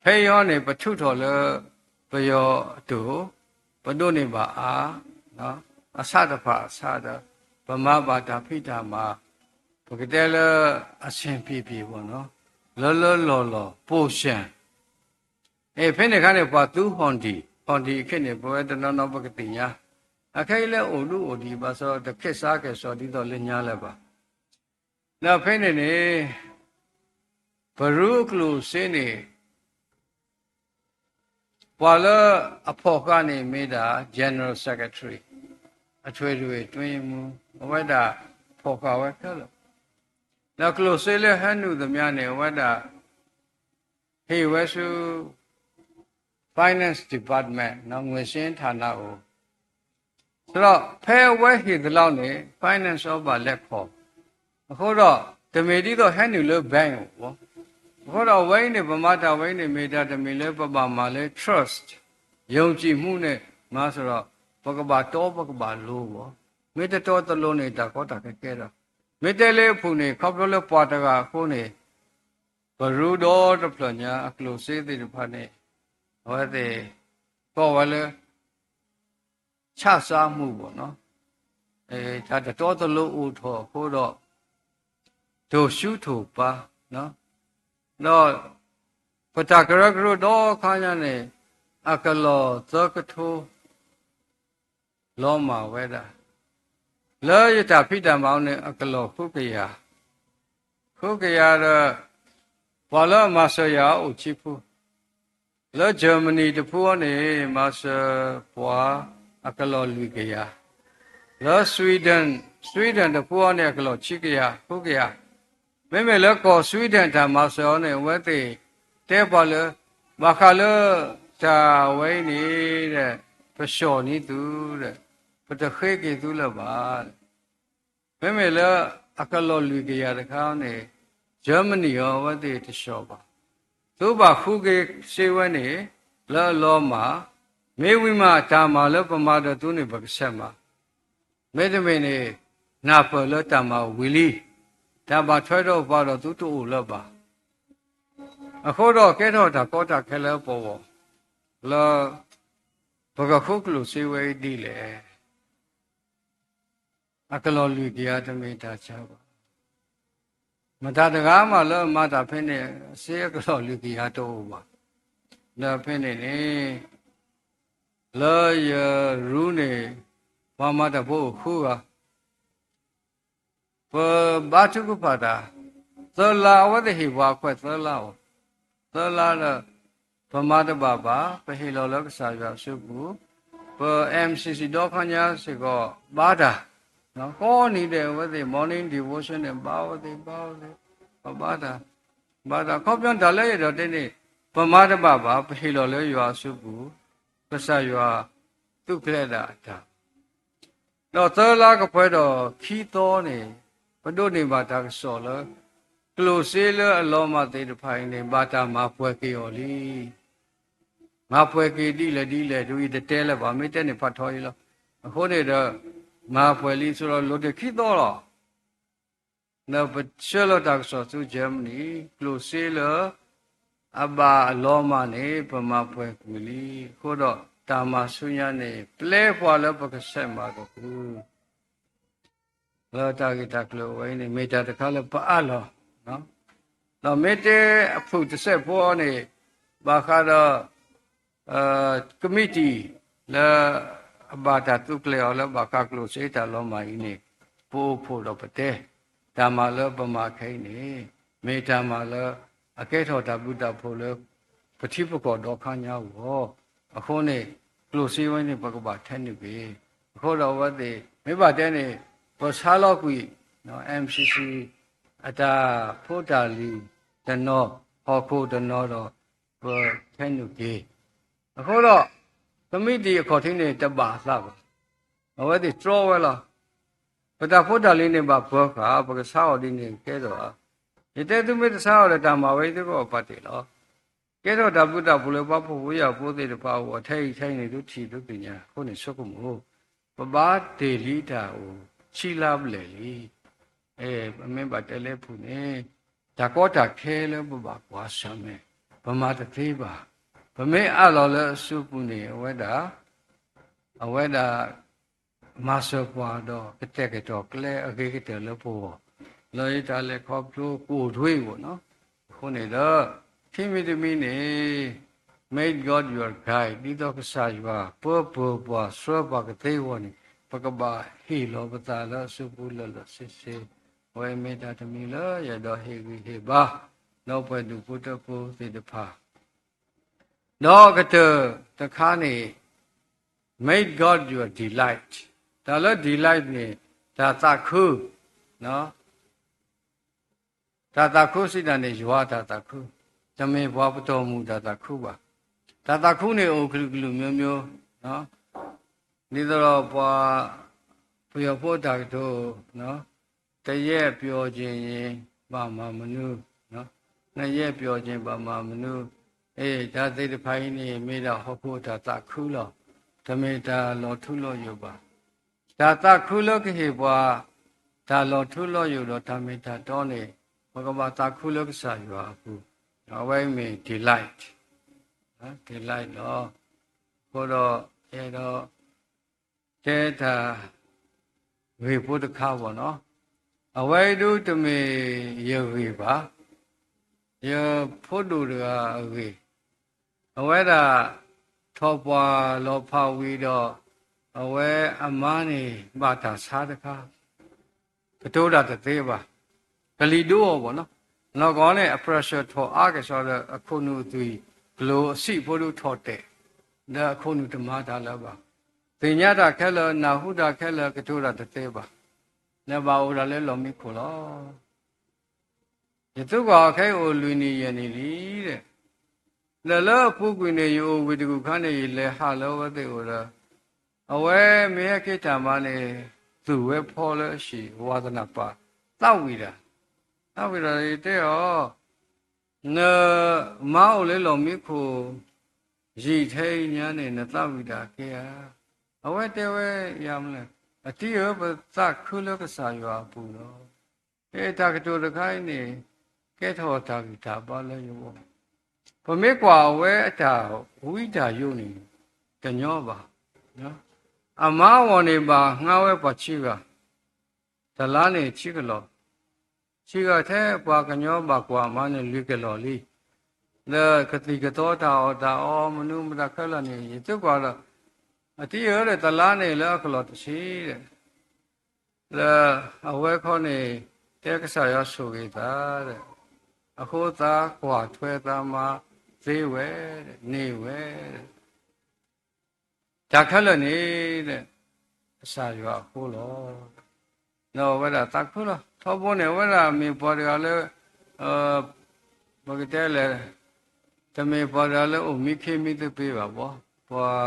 ဖဲအံၤဟီန့ၣ် ပထုးထီၣ်လၢပယီၤအတိၢ်, ပဒိးန့ၢ်ဘၣ်အါ, အဆၣ်တဖၣ်အဆၣ်ဒီး ပမၤဘၣ်တၢ်ဖံးတၢ်မၤ, ပကတဲလၢအဆင်ပြေပြေဘၣ်နီၤ, လၢလၢလီၢ်လီၢ် ပိုရှန်. အဲ ဖဲန့ၣ်အခါန့ၣ် ပှၤသူ Hundi, Hundi အခါန့ၣ် ပဝဲတနီၤနီၤပကသ့ၣ်ညါ, အခဲအံၤလၢအိၣ်ဒူအိၣ်ဒံးဘၣ်ဆၣ် တခ့ၣ်စးကဲၣ်ဆိးဒ်သိးလၢညါလၢၤဘၣ်. ဒီးဖဲန့ၣ်န့ၣ် ပရူအကျိၣ်စ့န့ၣ် ပှၤလၢအဖီၣ်ဃာ်န့ၣ်မ့ၢ်ဒၣ် General Secretary, အထွေထွေအတွင်းရေးမှူး, အဝဲဒၣ်ဖီၣ်ဃာ်ဝဲခဲလၢာ်, ဒီးကျိၣ်စ့လၢဟဲနုာ်သမျးန့ၣ် အဝဲဒၣ်ဟ့ၣ်ဝဲဆူ Finance Department နီၤ, ငွေစင်းဌာန အိၣ် ဒီးဖဲအဝဲဟ့ၣ်သလောက်န့ၣ် finance အီၤဘၣ်လဲၤခီၣ်, အဃိဒီး တမ့ၢ်ဒ်သိးဟဲနုာ်လၢ bank အိၣ်ဘၣ်. အဃိဒီးအဝဲအံၤန့ၣ် ပမၤတၢ်ဝဲအံၤန့ၣ် မ့ၢ်တၢ်တမံၤလၢပဘၣ်မၤလၢ trust, ယုံကြည်မှု န့ၣ် မၤစ့ၢ်ဒီး ပကဘၣ်တီပကဘၣ်လိၤဘၣ်. မ့ၢ်တတီတလိၤန့ၣ် တၢ်ကီတၢ်ခဲကဲဒီး, မ့ၢ်တဲလၢအပူၤန့ၣ် ခီဖျိလၢပှၤတဂၤအဃိန့ၣ် ပရူဒီတဖျၢၣ်ညါအကျိၣ်စ့သ့ၣ်တဖၣ်န့ၣ် အဝဲသ့ၣ် ကိးဝဲလၢ ဆၣ်စၢ်မူးဘၣ်နီၤ, တၢ်တတီတလိၤအိၣ်ထီၣ်အဃိဒီး ထိၣ်ဆူထိၣ်ပၤ, ဒီးပတၢ်ကရၢကရိဒီခါညါန့ၣ် အကလီၢ်သၢကထိ လီၤမၢ်ဝဲဒၣ်, လၢယတၢ်ဖံးတၢ်မၤန့ၣ် အကလီၢ်ဃုကယၤ, ဃုကယၤဒီး ပှၤလၢအမၤစၢၤယၤအိၣ်ခံဖု, လၢ Germany တဖုအံၤန့ၣ် မၤစၢၤပှၤအကလီၢ်လွံၢ်ကယၤ, လၢ Sweden, Sweden တဖုအံၤန့ၣ် အကလီၢ်ခံကယၤ, ဃုကယၤ, မ့မ့ၢ်လၢကီၢ် Sweden တၢ်မၤစၢၤအံၤန့ၣ် အဝဲသ့ၣ်တဲပှၤလၢ ဘၣ်ဃးလၢတၢ်ဝဲအံၤန့ၣ် ပဆှီၣ်န့ၢ်သုဒီး ပတဃ့က့ၤသုလၢၤဘၣ်. မ့မ့ၢ်လၢအကလီၢ်လွံၢ်ကယၤတခါန့ၣ် Germany အံၤ အဝဲသ့ၣ်တဆှီၣ်ဘၣ်. သုဘၣ်ဃုက့ၤစ့ဝဲန့ၣ် လၢအလီၤမၢ် မ့ၢ်ဝံၤမး တၢ်မၤလၢပမၤဒီးသုန့ၣ် ပကဆဲးမၤ, မ့တမ့ၢ်န့ၣ် နၢ်ပၢၢ်လၢတၢ်မၤဝံၤလံ, တၢ်ဘၣ်ထွဲဒီးပှၤဒီးသုတအိၣ်လၢၤဘၣ်. အဃိဒီးကဲထီၣ်တၢ်ကီတၢ်ခဲလၢပဂီၢ် လၢ ပကဃုကျိၣ်စ့ဝဲဒ်လဲၣ်. အကလီၢ်လွံၢ်ကယၤတမ့ၢ်တၢ်ဆါဘၣ်. မတၤတဂၤမးလၢအမၤတၢ်ဖဲန့ၣ် စ့အကလီၢ်လွံၢ်ကယၤတအိၣ်ဘၣ်. ဒီးဖဲန့ၣ်န့ၣ် လၢယရူန့ၣ် ပှၤမၤတၢ်ဖိအိၣ်ဃုဂၤ ပဘါထုကဖၣ်တၢ်, သၢလါ အဝဲသ့ၣ်ဟ့ၣ်ပှၤအခွဲးသၢလါအီၤ, သၢလါဒီး ပမၤတဘၣ်ဘၣ်, ပဟ့ၣ်လီၤလၢကစၢ်ယွၤအစုပူၤ, ပ M C C ဒီခါညါစ့ၢ်ကီးဘါတၢ်, ကိးနံၤဒဲးအဝဲသ့ၣ် morning devotion န့ၣ် ဘါဝဲသ့ၣ် ဘါဝဲသ့ၣ်, ပဘါတၢ်, ဘါတၢ် ခီပညီတၢ်လၢယအဲၣ်ဒိးတဲန့ၣ် ပမၤတဘၣ်ဘၣ်, ပဟ့ၣ်လီၤလၢယွၤအစုပူၤ, ကစၢ်ယွၤသူၣ်ကျဲဒၣ်အတၢ် ဒီးသၢလါကပှဲၤဒီးခံသီန့ၣ် ပဒိးန့ၢ်ဘၣ်တၢ်ကစီၣ်လၢ ကျိၣ်စ့လၢအလီၤမၢ်သ့ၣ်တဖၣ်အံၤန့ၣ် ဘၣ်တၢ်မၤပှဲၤက့ၤအီၤလံ. မၤပှဲၤက့ၤဒ်လဲၣ်ဒ်လဲၣ် ဒ်အံၤတတဲလၢၤဘၣ်, မ့ၢ်တဲန့ၣ်ဖးထီအံၤလီၤ. အဃိန့ၣ်ဒီး မၤပှဲၤလံဆိဒီးလိၤတ့ၢ်ခံသီလီၤ. ဒီးပဆှၢလီၤတၢ်ကစီၣ်ဆူ Germany ကျိၣ်စ့လၢ အဘၣ်အလီၤမၢ်န့ၣ် ပမၤပှဲၤကွံာ်လံ. အဃိဒီးတၢ်မၤဆူညါန့ၣ် ပျဲပှၤလၢပကဆဲးမၤက့ၤ လၢတၢ်ဂ့ၢ်တၢ်ကျိၤဝဲအံၤန့ၣ် မ့ၢ်တၢ်တခါလၢပအၢၣ်လီၤ, ဒီးမ့ၢ်တဲအဖုၣ်တစဲးဖိန့ၣ် ဘၣ်ဃးဒီး ကမံးတံာ်လၢ အဘၣ်တၢ်သူကျဲၤအီၤလၢဘၣ်ဃးကျိၣ်စ့တၢ်လီၤမၢ်အံၤန့ၣ် ပအိၣ်ဖှိၣ်ဒီးပတဲ, တၢ်မၤလၢပမၤခဲအံၤန့ၣ် မ့ၢ်တၢ်မၤလၢ အကဲထီၣ်တၢ်ဘျုးတၢ်ဖှိၣ်လၢ ပထံပကီၢ်ဒီခါညါအဂီၢ်, အဃိန့ၣ် ကျိၣ်စ့ဝဲန့ၣ် ပကဘၣ်ထဲနုာ်က့ၤ, အဃိဒီးအဝဲသ့ၣ် မ့ၢ်ဘၣ်တဲန့ၣ် ပဆါလီၤကွံာ် M C C အတၢ်ဖိတၢ်လံၤတနီၤ ဟီၣ်ခိၣ်တနီၤဒီး ပထဲနုာ်က့ၤ, အဃိဒီး ကမံးတံာ်အခီၣ်ထံးန့ၣ် တဘၣ်အသးဘၣ်, အဝဲသ့ၣ်တြီဝဲလီၤ. ပတၢ်ဖိတၢ်လံၤန့ၣ်ဘၣ်ပၢၤဃာ် ပကဆါအီၤဒ်န့ၣ်ကဲထီၣ်ဧါ, ယတဲသုမ့ၢ်တဆါအီၤဒီးတၢ်မၤဝဲအံၤသုကဘၣ်ပာ်တ့ၢ်လီၤ. ကဲထီၣ်တၢ်ဘျုးတၢ်ဖှိၣ်လၢပှၤဖှီၣ်ဖိယာ်ဖိသ့ၣ်တဖၣ်အဂီၢ် ထဲအံၤထဲအံၤန့ၣ် သုထံၣ်သုသ့ၣ်ညါအဃိန့ၣ် ဆိကမိၣ် ပဘါတ့ၢ်လံတၢ်အိၣ်ဆံလါဘျဲၣ်လံ. အဲ ပမ့ၢ်ဘၣ်တဲလၢဖုၣ်န့ၣ် တၢ်ကီတၢ်ခဲလၢပဘၣ်ကွၢ်ဆၢၣ်မဲာ် ပမၤတသ့ဘၣ်. ပမ့ၢ်အၢၣ်လီၤလၢအစုပူၤန့ၣ် အဝဲဒၣ် အဝဲဒၣ် မၤစၢၤပှၤဒီးကတဲာ်ကတီၤကျဲအဂ့ၤကတၢၢ်လၢပဂီၢ် လၢယတၢ်လဲၤခီဖျိကအိၣ်ထွ့အဂီၢ်နီၤ. အဃိန့ၣ်ဒီး ခံမံၤတမံၤန့ၣ် May God your guide ဒ်သိးကစၢ်ယွၤပၢပၢၤပှၤဆှၢပှၤကသ့အဂီၢ်န့ၣ် ပကဘၣ်ဟ့ၣ်လီၤပသးလၢအစုပူၤလၢာ်လၢာ်ဆ့ဆ့, အဝဲမ့ၢ်တၢ်တမံၤလၢယအဲၣ်ဒိးဟ့ၣ်ဂံၢ်ဟ့ၣ်ဘါ ဒီးပှၤဒူၣ်ဖိထၢဖိသ့ၣ်တဖၣ် ဒီးကတၢၢ်တခါန့ၣ် May God your delight တၢ်လၢ delight န့ၣ် တၢ်သးခု တၢ်သးခုစံးတၢ်န့ၣ် ယွၤတၢ်သးခု, တမ့ၢ်ပှၤပတီၢ်မုၢ်တၢ်သးခုဘၣ်. တၢ်သးခုန့ၣ် အိၣ်ကလုာ်ကလုာ်မျိုးမျိုး, ဒ်သိးဒီးပှၤ ပယီၤဖိတၢ်ကတိၤ တစ်ရက်ပျော်ချင်ရင် ဘာမှမနု နှစ်ရက်ပျော်ချင် ဘာမှမနု အ့ တၢ်သ့ၣ်တဖၣ်အံၤန့ၣ် မ့ၢ်ဒၣ်ဟီၣ်ခိၣ်တၢ်သးခုလီၤ. တမ့ၢ်တၢ်လီၤထူလီၤယိာ်ဘၣ်. တၢ်သးခုလၢကဟ့ၣ်ပှၤ တၢ်လီၤထူလီၤယိာ်ဒီးတၢ်မ့ၢ်တၢ်တီန့ၣ် ပကဘၣ်သးခုလၢကစၢ်ယွၤအပူၤ, အဝဲမ့ၢ် delight, delight လီၤ. အဃိဒီး အဲၣ်ဒိး တဲတၢ်ဂ့ၢ်ဖိတခါဘၣ်နီၤ, အဝဲအံၤဒုတမ့ၢ်ယဂ့ၢ်ဘၣ်, ယဖိဒိၣ်တဂၤအဂ့ၢ်, အဝဲဒၣ် ထီၣ်ပှၢ်လီၤဖးဝံၤဒီး အဝဲအမါန့ၣ် ဘၣ်တၢ်ဆါတခါ ကတိၤတၢ်တသ့ဘၣ်, ကလံၤဒိအီၤဘၣ်နီၤ, နီၢ်ကီၢ်န့ၣ် အ pressure ထီၣ်အါကစီဒီး အခိၣ်နူာ်အသွံၣ်ကျိၤအဆံးဖိဒုထီၣ်တဲာ်, ဒီးအခိၣ်နူာ်တမၤတၢ်လၢၤဘၣ်, သ့ၣ်ညါတၢ်ခဲလၢာ် နၢ်ဟူတၢ်ခဲလၢာ် ကတိၤတၢ်တသ့ဘၣ်, လၢဘၣ်အိၣ်ဒၣ်လၢလီၢ်မံခိၣ်လီၤ. ယသုကွၢ်အီၤခဲအံၤအိၣ်လွံၢ်နံၣ်ယဲၢ်နံၣ်လံဒီး, ဒီးလၢအပူၤကွံာ်န့ၣ် ယအိၣ်ဝံၤတကူၣ်ခါန့ၣ် ယလဲၤဟးလၢအဝဲသ့ၣ်အိၣ်ဒီး, အဝဲမ့ၢ်ဟဲက့ၤတၢ်မၤန့ၣ် သူၣ်ဝဲဖီလၢအဟံၣ် ဝါသနၢ်ပာ် သးဝံၣ်တၢ်, သးဝံၣ်ဒီးယတဲအီၤ, နမါအိၣ်လၢလီၢ်မံခိၣ် ယံာ်ထဲအံၤညါန့ၣ် နသးဝံၣ်တၢ်ကဲဧါ. အဝဲတဲဝဲယၤမနုၤလဲၣ်, အတံၤဧၢ, ပသးခုလၢကစၢ်ယွၤအပူၤလီၤ. အတၢ်ကတိၤတခါအံၤန့ၣ် ကဲထီၣ်တၢ်ဂံၢ်တၢ်ဘါလၢယဂီၢ်. ပမ့ၢ်ကွၢ်အဝဲအတၢ်ဝံတၢ်ယိးန့ၣ် တညီဘၣ်. အမါအဂီၢ်န့ၣ် ဘၣ်ငါဝဲပှၤဆံဂၤ, တလါန့ၣ်ဆံကလီၢ်, ဆံဂၤထဲပှၤကညီဘၣ်ကွၢ်အမါန့ၣ်လွံၢ်ကလီၢ်လံ. လၢကသံၣ်ကသီတၢ်အီၣ်တၢ်အီမနုၤမတၤခဲလၢာ်န့ၣ် ယသံကွၢ်ဒီး, အတံၤဧၢ, ဒီးတလါန့ၣ်လၢအကလီၢ်တဆံဒီး လၢအဝဲခီန့ၣ် တဲကစၢ်ယွၤဆိၣ်ဂ့ၤသးဒီး, အဃိသးကွၢ်ထွဲသးမါသ့ဝဲ, န့ၢ်ဝဲ, တၢ်ခဲလၢာ်န့ၣ်ဒီး ကစၢ်ယွၤအဃိလီၤ. ဒီးအဝဲဒၣ်သးခုလီၤ. ထီဘိန့ၣ် အဝဲဒၣ်မ့ၢ်ပှၤတဂၤလၢ ပကတဲလဲၣ်, တမ့ၢ်ပှၤတဂၤလၢအိၣ်မံခ့မံသပ့ၤဘၣ်ဘီ, ပှၤ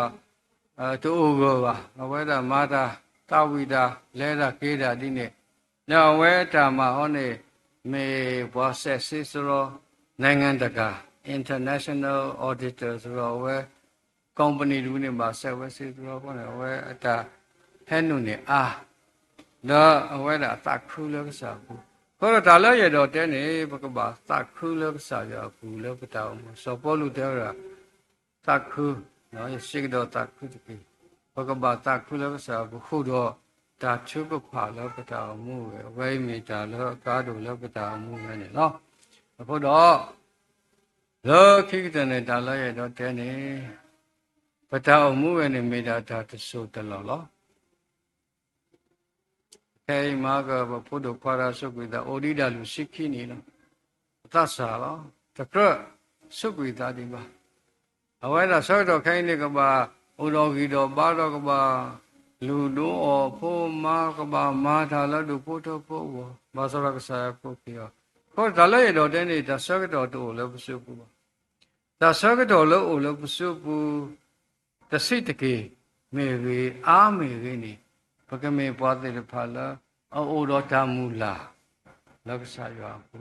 တအိၣ်ဂၢၢ်ဘၣ်. အဝဲဒၣ်မၤတၢ်သးဝံၣ်တၢ် လဲၤတၢ်က့ၤတၢ်ဒ်န့ၣ်, ဒီးအဝဲတၢ်မၤဟီန့ၣ် မ့ၢ်ပှၤစဲးစ့စရီ နိုင်ငံတကာ international auditor စရီ အဝဲ company တဝံၤန့ၣ် ဘၣ်စဲးဝဲစ့စရီဃီန့ၣ် အဝဲအတၢ်ဟဲနုာ်န့ၣ်အါ ဒီးအဝဲဒၣ်သးခုလၢကစၢ်အပူၤ. အဃိဒီးတၢ်လၢယအဲၣ်ဒိးတဲန့ၣ် ပကဘၣ်သးခုလၢကစၢ်ယွၤအပူၤလၢပတၢ်အိၣ်မူ. စီၤပီလူးတဲဝဲဒၣ် သးခု, ယစ့ကဒီးသးခုတက့ၢ်. ပကဘၣ်သးခုလၢကစၢ်အပူၤ ဃုာ်ဒီးတၢ်ထုကဖၣ်လၢပတၢ်အိၣ်မူဝဲ, အဝဲအံၤမ့ၢ်တၢ်လၢအကါဒိၣ်လၢပတၢ်အိၣ်မူဝဲန့ၣ်လီၤ. အဃိဒီး လၢခံကတၢၢ်န့ၣ် တၢ်လၢယအဲၣ်ဒိးတဲန့ၣ် ပတၢ်အိၣ်မူဝဲန့ၣ်မ့ၢ်ဒၣ်တၢ်တစိၢ်တလီၢ်လီၤ. ခဲအံၤမၤကပဖိဒိၣ်ခွါတဂၤစူးကွံာ်သး အိၣ်ဒံးဒၣ်လွံၢ်ဆံခံနံၣ်လီၤ. ပသးစၢ်လီၤ. တကြၢးစူးကွံာ်သးဒံးဘၣ်. အဝဲဒၣ်ဆၢကတီၢ်ခဲအံၤန့ၣ် ကဘၣ်အိၣ်ဒီးဂံၢ်ဒီးဘါဒီးကဘၣ်လုၢ်ဒိအီၣ်ဖိမါ ကဘၣ်မၤတၢ်လၢဒူၣ်ဖိထၢဖိအဂီၢ် ဘၣ်ဆၣ်ဒီးကစၢ်ယွၤကိးက့ၤအီၤ. အဃိတၢ်လၢယအဲၣ်ဒိးတဲန့ၣ် တၢ်ဆၢကတီၢ်တအိၣ်လၢပစုပူၤဘၣ်. တၢ်ဆၢကတီၢ်လၢအိၣ်လၢပစုပူၤ တဆံးတက့ၢ်မ့ၢ်ဂ့ၤ, အါမ့ၢ်ဂ့ၤန့ၣ်, ပကမ့ၢ်ပှၤသ့ၣ်တဖၣ်လၢအအိၣ်ဒီးတၢ်မုၢ်လၢ်လၢကစၢ်ယွၤအပူ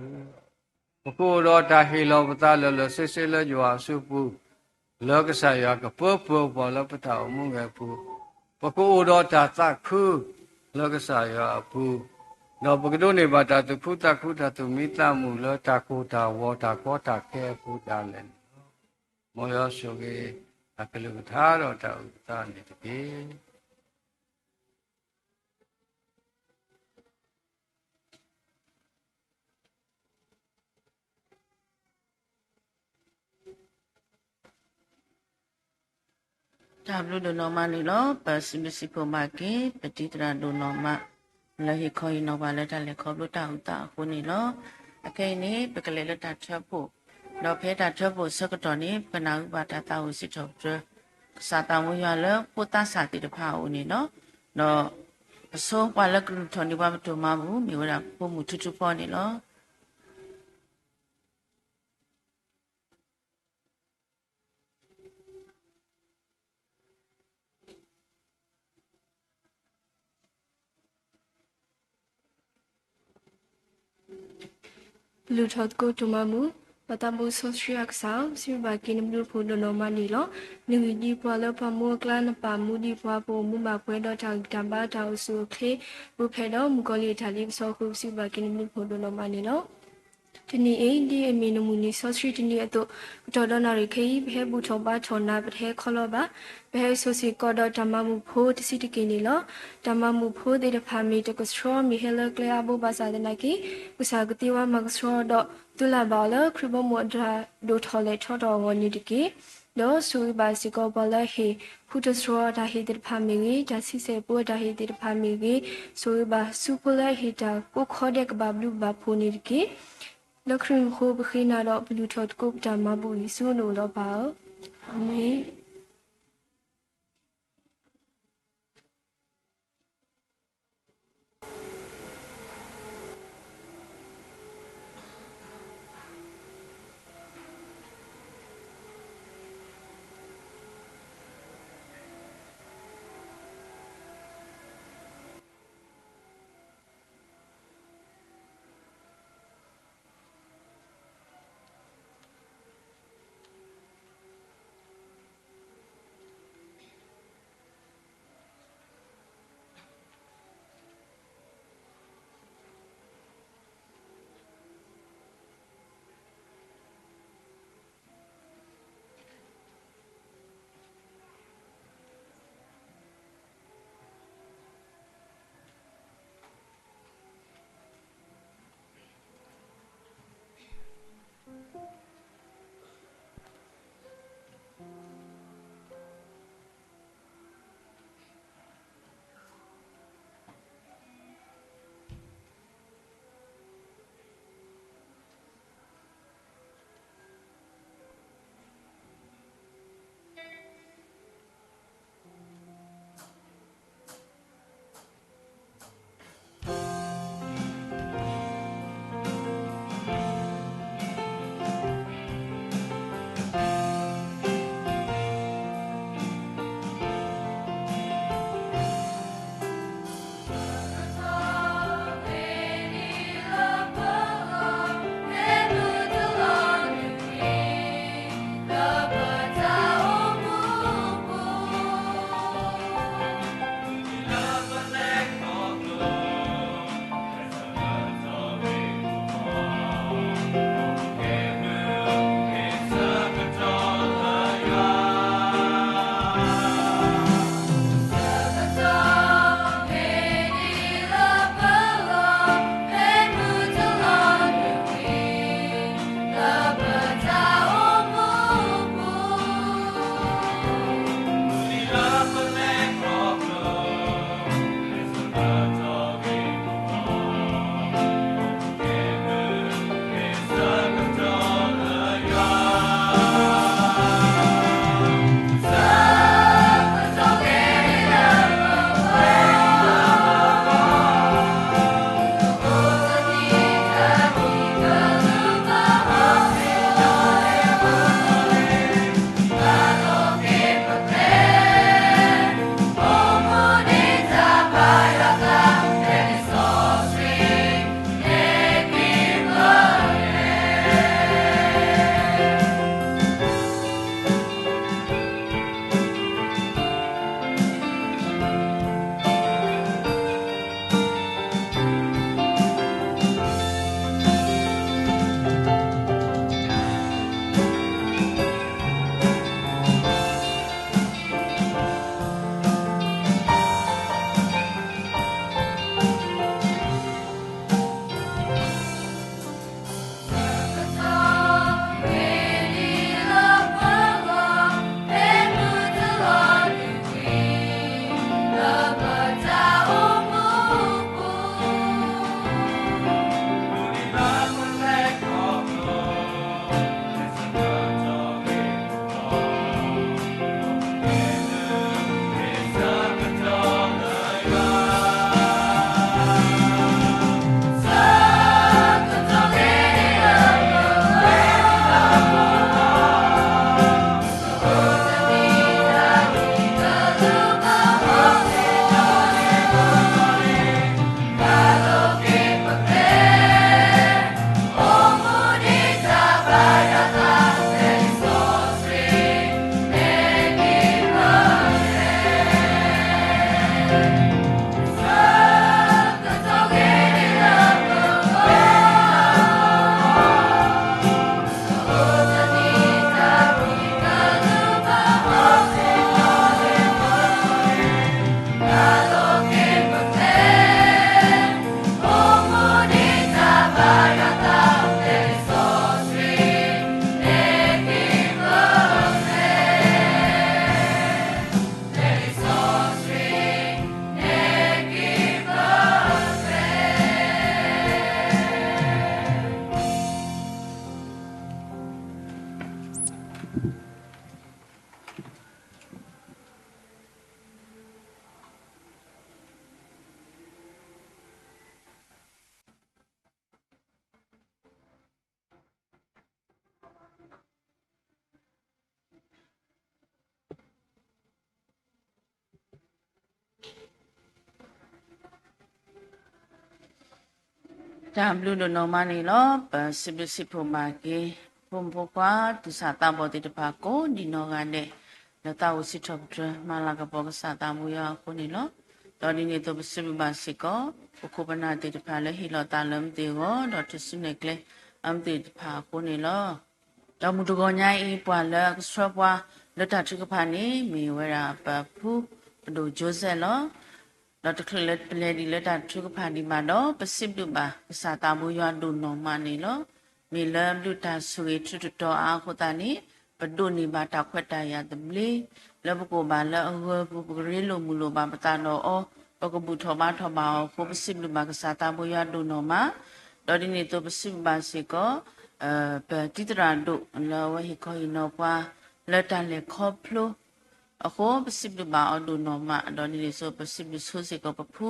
ၤ, ပကအိၣ်ဒီးတၢ်ဟ့ၣ်လီၤပသးလၢာ်လၢာ်ဆ့ဆ့လၢယွၤအစုပူၤ လၢကစၢ်ယွၤကပၢပၢၤပှၤလၢပတၢ်အိၣ်မူဝဲအပူၤ, ပကအိၣ်ဒီးတၢ်သးခုလၢကစၢ်ယွၤအပူၤ, ဒီးပကဒိးန့ၢ်ဘၣ်တၢ်သူၣ်ခုသးခု တၢ်သူၣ်မံသးမုာ်လၢတၢ်ကိၢ်တၢ်ဂီၤ တၢ်ကီတၢ်ခဲအပူၤဒၣ်လဲာ်န့ၣ်လီၤ. မ်ယွၤဆိၣ်ဂ့ၤအကလုၢ်ကထါဒီးတၢ်အုၣ်သးန့ၣ်တက့ၢ်. တၢ်ဘျုးဒိၣ်နီၢ်မးန့ၣ်လီၤ. ပစံးဘျုးစံးဖှိၣ်ဘၣ်က့ၤ ပတံၤသရၣ်ဒိၣ်နီၢ်မး လၢဟ့ၣ်ခီဟ့ၣ်နီၤပှၤလၢတၢ်လဲၤခီဖျိတၢ်အုၣ်သးအဃိန့ၣ်လီၤ. အခဲအံၤန့ၣ် ပကလဲၤလၢတၢ်ထၢဖှိၣ်, ဒီးဖဲတၢ်ထၢဖှိၣ်ဆၢကတီၢ်န့ၣ် ပကနၢ်ဟူဘၣ်တၢ်သးဝံၣ်စံးထီၣ်ပတြၢၤ ကစၢ်သးမူယွၤလၢဖိသၣ်ဆၣ်သ့ၣ်တဖၣ်အအိၣ်န့ၣ်လီၤ. ဒီးပဆိပှၤလၢကလုၢ်ထီၣ်န့ၢ်ပှၤပဒိၣ်မးပူၤ မ့ၢ်ဝဲဒၣ်ဖိမုၣ်ထူထူဖီန့ၣ်လီၤ. ပလုၢ်ထီၣ်သကိးဒိၣ်မးမူ, ပသးဘိစီဆှံအကစၢ်ဧၢ, စံးဘျုးဘၣ်က့ၤနဘျုးဖှိၣ်ဒိၣ်နီၢ်မးန့ၣ်လီၤ. နဂံၢ်ဒ်ပှၤလၢပှၤမူအကျါ, နပာ်မူဒ်ပှၤ ပအိၣ်မူဘၣ်ပှဲၤဒီးတၢ်ဂံၢ်တၢ်ဘါတၢ်အိၣ်ဆူၣ်အိၣ်ချ့, ပူၤဖျဲးဒီးမုၣ်ကီၤလံၢ်အတၢ်လ့ပစီအဃိ, ပစံးဘျုးဘၣ်က့ၤနဘျုးဖှိၣ်ဒိၣ်နီၢ်မးန့ၣ်လီၤ. တနံၤအံၤ ဒ်အမ့ၢ်နမုၢ်နံၤစီဆှံတနံၤအသိး, ကတီၢ်ဒီးနၣ်ရံၣ်ခဲအံၤ ပဟဲဘူၣ်ထီၣ်ဘါထီၣ်နၤ ပတဟဲခီလီၤဘၣ်. ပဟဲစိာ်စ့ၢ်ကီးဒီးတၢ်မၤမုာ်ဖိတဆံးတက့ၢ်န့ၣ်လီၤ. တၢ်မၤမုာ်ဖိသ့ၣ်တဖၣ်မ့ၢ်တကဆှီ မ့ၢ်ဟဲလၢကျဲအါဘိဘၣ်ဆၣ်သနာ်က့, ကစၢ်ကသ့ဝါမၤကဆှီဒီး သုလၢ်ဘၣ်အီၤလၢခရံာ်ဘီမုၢ်အတၢ်ဒိၣ်ထီၣ်လဲၢ်ထီထီၣ်အဂီၢ်န့ၣ်တက့ၢ်. ဒီးဆိၣ်ဂ့ၤဘၣ်စ့ၢ်ကီးပှၤလၢဟ့ၣ် ဖုတဆှီအတၢ်ဟ့ၣ်သ့ၣ်တဖၣ်မ့ၢ်ဂ့ၤ, တၢ်ဆံဆဲၣ်ဖိအတၢ်ဟ့ၣ်သ့ၣ်တဖၣ်မ့ၢ်ဂ့ၤ, ဆိၣ်ဂ့ၤဘၣ်ဆူဖိလၢအဟ့ၣ်တၢ်ကိးခီဒဲးကဘၣ်ဘျုးဘၣ်ဖှိၣ်န့ၣ်တက့ၢ်. လၢခရံာ်အဃိပဃ့နၤဒီးပလုၢ်ထီၣ်သကိးပတၢ်မၤဘူၣ်အံၤဆူနအိၣ်ဒီးပၢ်ဧၢ, အၤမ့ၣ်. တၢ်ဘျုးဒိၣ်နီၢ်မးန့ၣ်လီၤ. ပစံးဘျုးစံးဖှိၣ်ဘၣ်က့ၤ ဖိမုၣ်ဖိခွါ သူၣ်စၢ်သးဘီၣ်သ့ၣ်တဖၣ်ကိးဒံးနီၢ်ဂၤဒဲး လၢသးအိၣ်စံးထီၣ်ပတြၢၤ မၤလၤကပီၤကစၢ်သးဘိယွၤအဃိန့ၣ်လီၤ. ဒီးဒ်န့ၣ်အသိးပစံးဘျုးဘၣ်စ့ၢ်ကီး ပခိၣ်ပနၢ်သ့ၣ်တဖၣ်လၢဟ့ၣ်လီၤသးလၢမ့ၢ်သ့ၣ်အဂီၢ် ဒီးထုးစုနဲၣ်ကျဲအမ့ၢ်သ့ၣ်တဖၣ်အဃိန့ၣ်လီၤ. ဒီးမုၢ်တဂီၤညါအံၤ ပှၤလၢအကဆှၢပှၤလၢတၢ်ထုကဖၣ်န့ၣ် မ့ၢ်ဝဲဒၣ်ပဖုပဒိၣ် Joseph လီၤ. ဒီးတချုးလၢပလဲၤဒံးလၢတၢ်ထုကဖၣ်ဒံးဘၣ်ဒီး ပစံးဘျုးဘၣ်ကစၢ်သးဘိယွၤဒိၣ်နီၢ်မးန့ၣ်လီၤ. မ့ၢ်လၢဘျုးတၢ်ဆိၣ်ဂ့ၤထူးတတီၤအါအဃိသတးန့ၣ် ပဒိးန့ၢ်ဘၣ်တၢ်ခွဲးတၢ်ယာ်သဘျ့ လၢပကအိၣ်ဘၣ်လၢအဂၢၤပူၤ ပကရ့လိာ်မုာ်လိာ်ဘၣ်ပသးဒီးအီၤ, ပကဘူၣ်ထီၣ်ဘါထီၣ်ဘၣ်အီၤအဃိ ပစံးဘျုးဘၣ်ကစၢ်သးဘိယွၤဒိၣ်နီၢ်မး. ဒီးဒ်န့ၣ်အသိးပစံးဘျုးဘၣ်စ့ၢ်ကီး ပတံၤသရၣ်ဒိၣ်လၢအဝဲဟ့ၣ်ခီဟ့ၣ်နီၤပှၤ လၢတၢ်လဲၤခီဖျိအဃိ ပစံးဘျုးဘၣ်အီၤဒိၣ်နီၢ်မး. ဒီးဒ်န့ၣ်အသိး ပစံးဘျုးဆိစ့ၢ်ကီးပဖု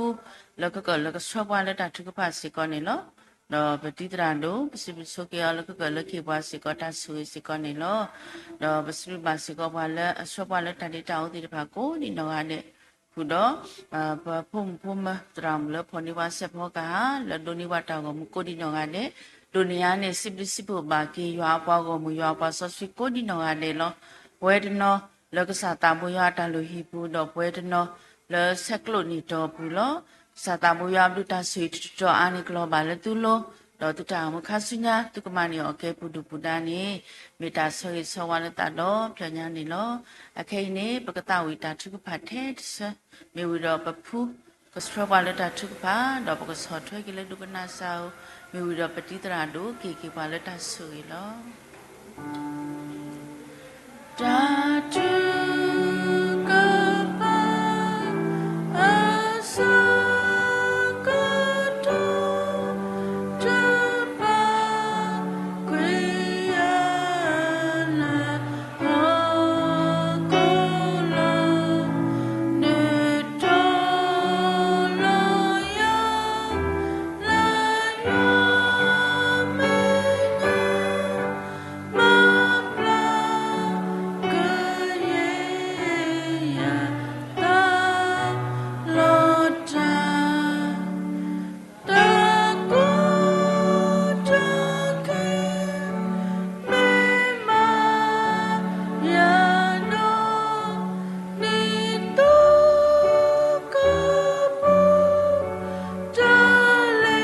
လၢကကၢၢ်လၢကဆှၢပှၤလၢတၢ်ထုကဖၣ်စ့ၢ်ကီးန့ၣ်လီၤ. ဒီးပတံၤသရၣ်ဒိၣ် ပစံးဘျုးဆိက့ၤအီၤလၢကကၢၢ်လၢကဟ့ၣ်ပှၤစ့ၢ်ကီးတၢ်ဆိၣ်ဂ့ၤစ့ၢ်ကီးန့ၣ်လီၤ. ဒီးပစံးဘျုးဘၣ်စ့ၢ်ကီးပှၤလၢအဆှၢပှၤလၢတၢ်ဒ့တၢ်အူသ့ၣ်တဖၣ်ကိးဒံးနီၢ်ဂၤဒဲး ဃုာ်ဒီး ပဖိမုၣ်ဖိမၢၤသရၣ်မုၣ်လၢဖီၣ်န့ၢ်ပှၤစဲးဖီကဟၣ် လၢဒိးန့ၢ်ပှၤတၢ်ဂီၤမူကိးဒံးနီၢ်ဂၤဒဲး, ဒိးန့ၢ်အါန့ၣ် စံးဘျုးစံးဖှိၣ်ဘၣ်က့ၤယွၤအပှၤဂီၢ်မုၢ် ယွၤအပှၤစီဆှံကိးဒံးနီၢ်ဂၤဒဲးလီၤ. ပဝဲတနီၤလၢကစၢ်သးဘိယွၤအတၢ်လုၢ်ဟံၣ်ပူၤ ဒီးပဝဲတနီၤလၢဆဲးကျိးနံၣ်တီၢ်ပူၤလီၤ. ကစၢ်သးဘိယွၤအဘျုးတၢ်ဆိၣ်ဂ့ၤတတီၤအါန့ၣ် ကလီၤဘၣ်လၢသုလိၤ, ဒီးသုတၢ်အိၣ်မူခါဆူညါ သုကမၤန့ၢ်အီၣ်ကဲပူၤဒုၣ်ပူၤဒါန့ၣ် မ့ၢ်တၢ်ဆၢဂ့ၤဆၢဝါလၢသးဒီဖျၢၣ်ညါန့ၣ်လီၤ. အခဲအံၤန့ၣ် ပကသးဝံၣ်တၢ်ထုကဖၣ်ထဲတဆၢ, မ့ၢ်ဝံၤဒီးပဖု ကဆှၢပှၤလၢတၢ်ထုကဖၣ်, ဒီးပကဆီၣ်ထွဲက့ၤလၢဒိကနၣ်စၢ်ဧိၤ, မ့ၢ်ဝံၤဒီးပတံၤသရၣ်ဒိၣ် ကဟ့ၣ်က့ၤပှၤလၢတၢ်ဆိၣ်ဂ့ၤလီၤ. တၢ်ထုကဖၣ် အဆၢကတီၢ် တပာ်ကွံာ်ယၤလၢဟီၣ်ခိၣ်လီၤ, နတီၤလီၤယၤ လၢယွၤမဲာ်ညါ ပာ်ဖျါကယဲၢ်ယၤ သးလီၤတၢ် တၢ်ကိးတၢ်ဂီၤ မ့ၢ်မၤယၤဒီး နံၣ်သိကပူၤ တၢ်လ့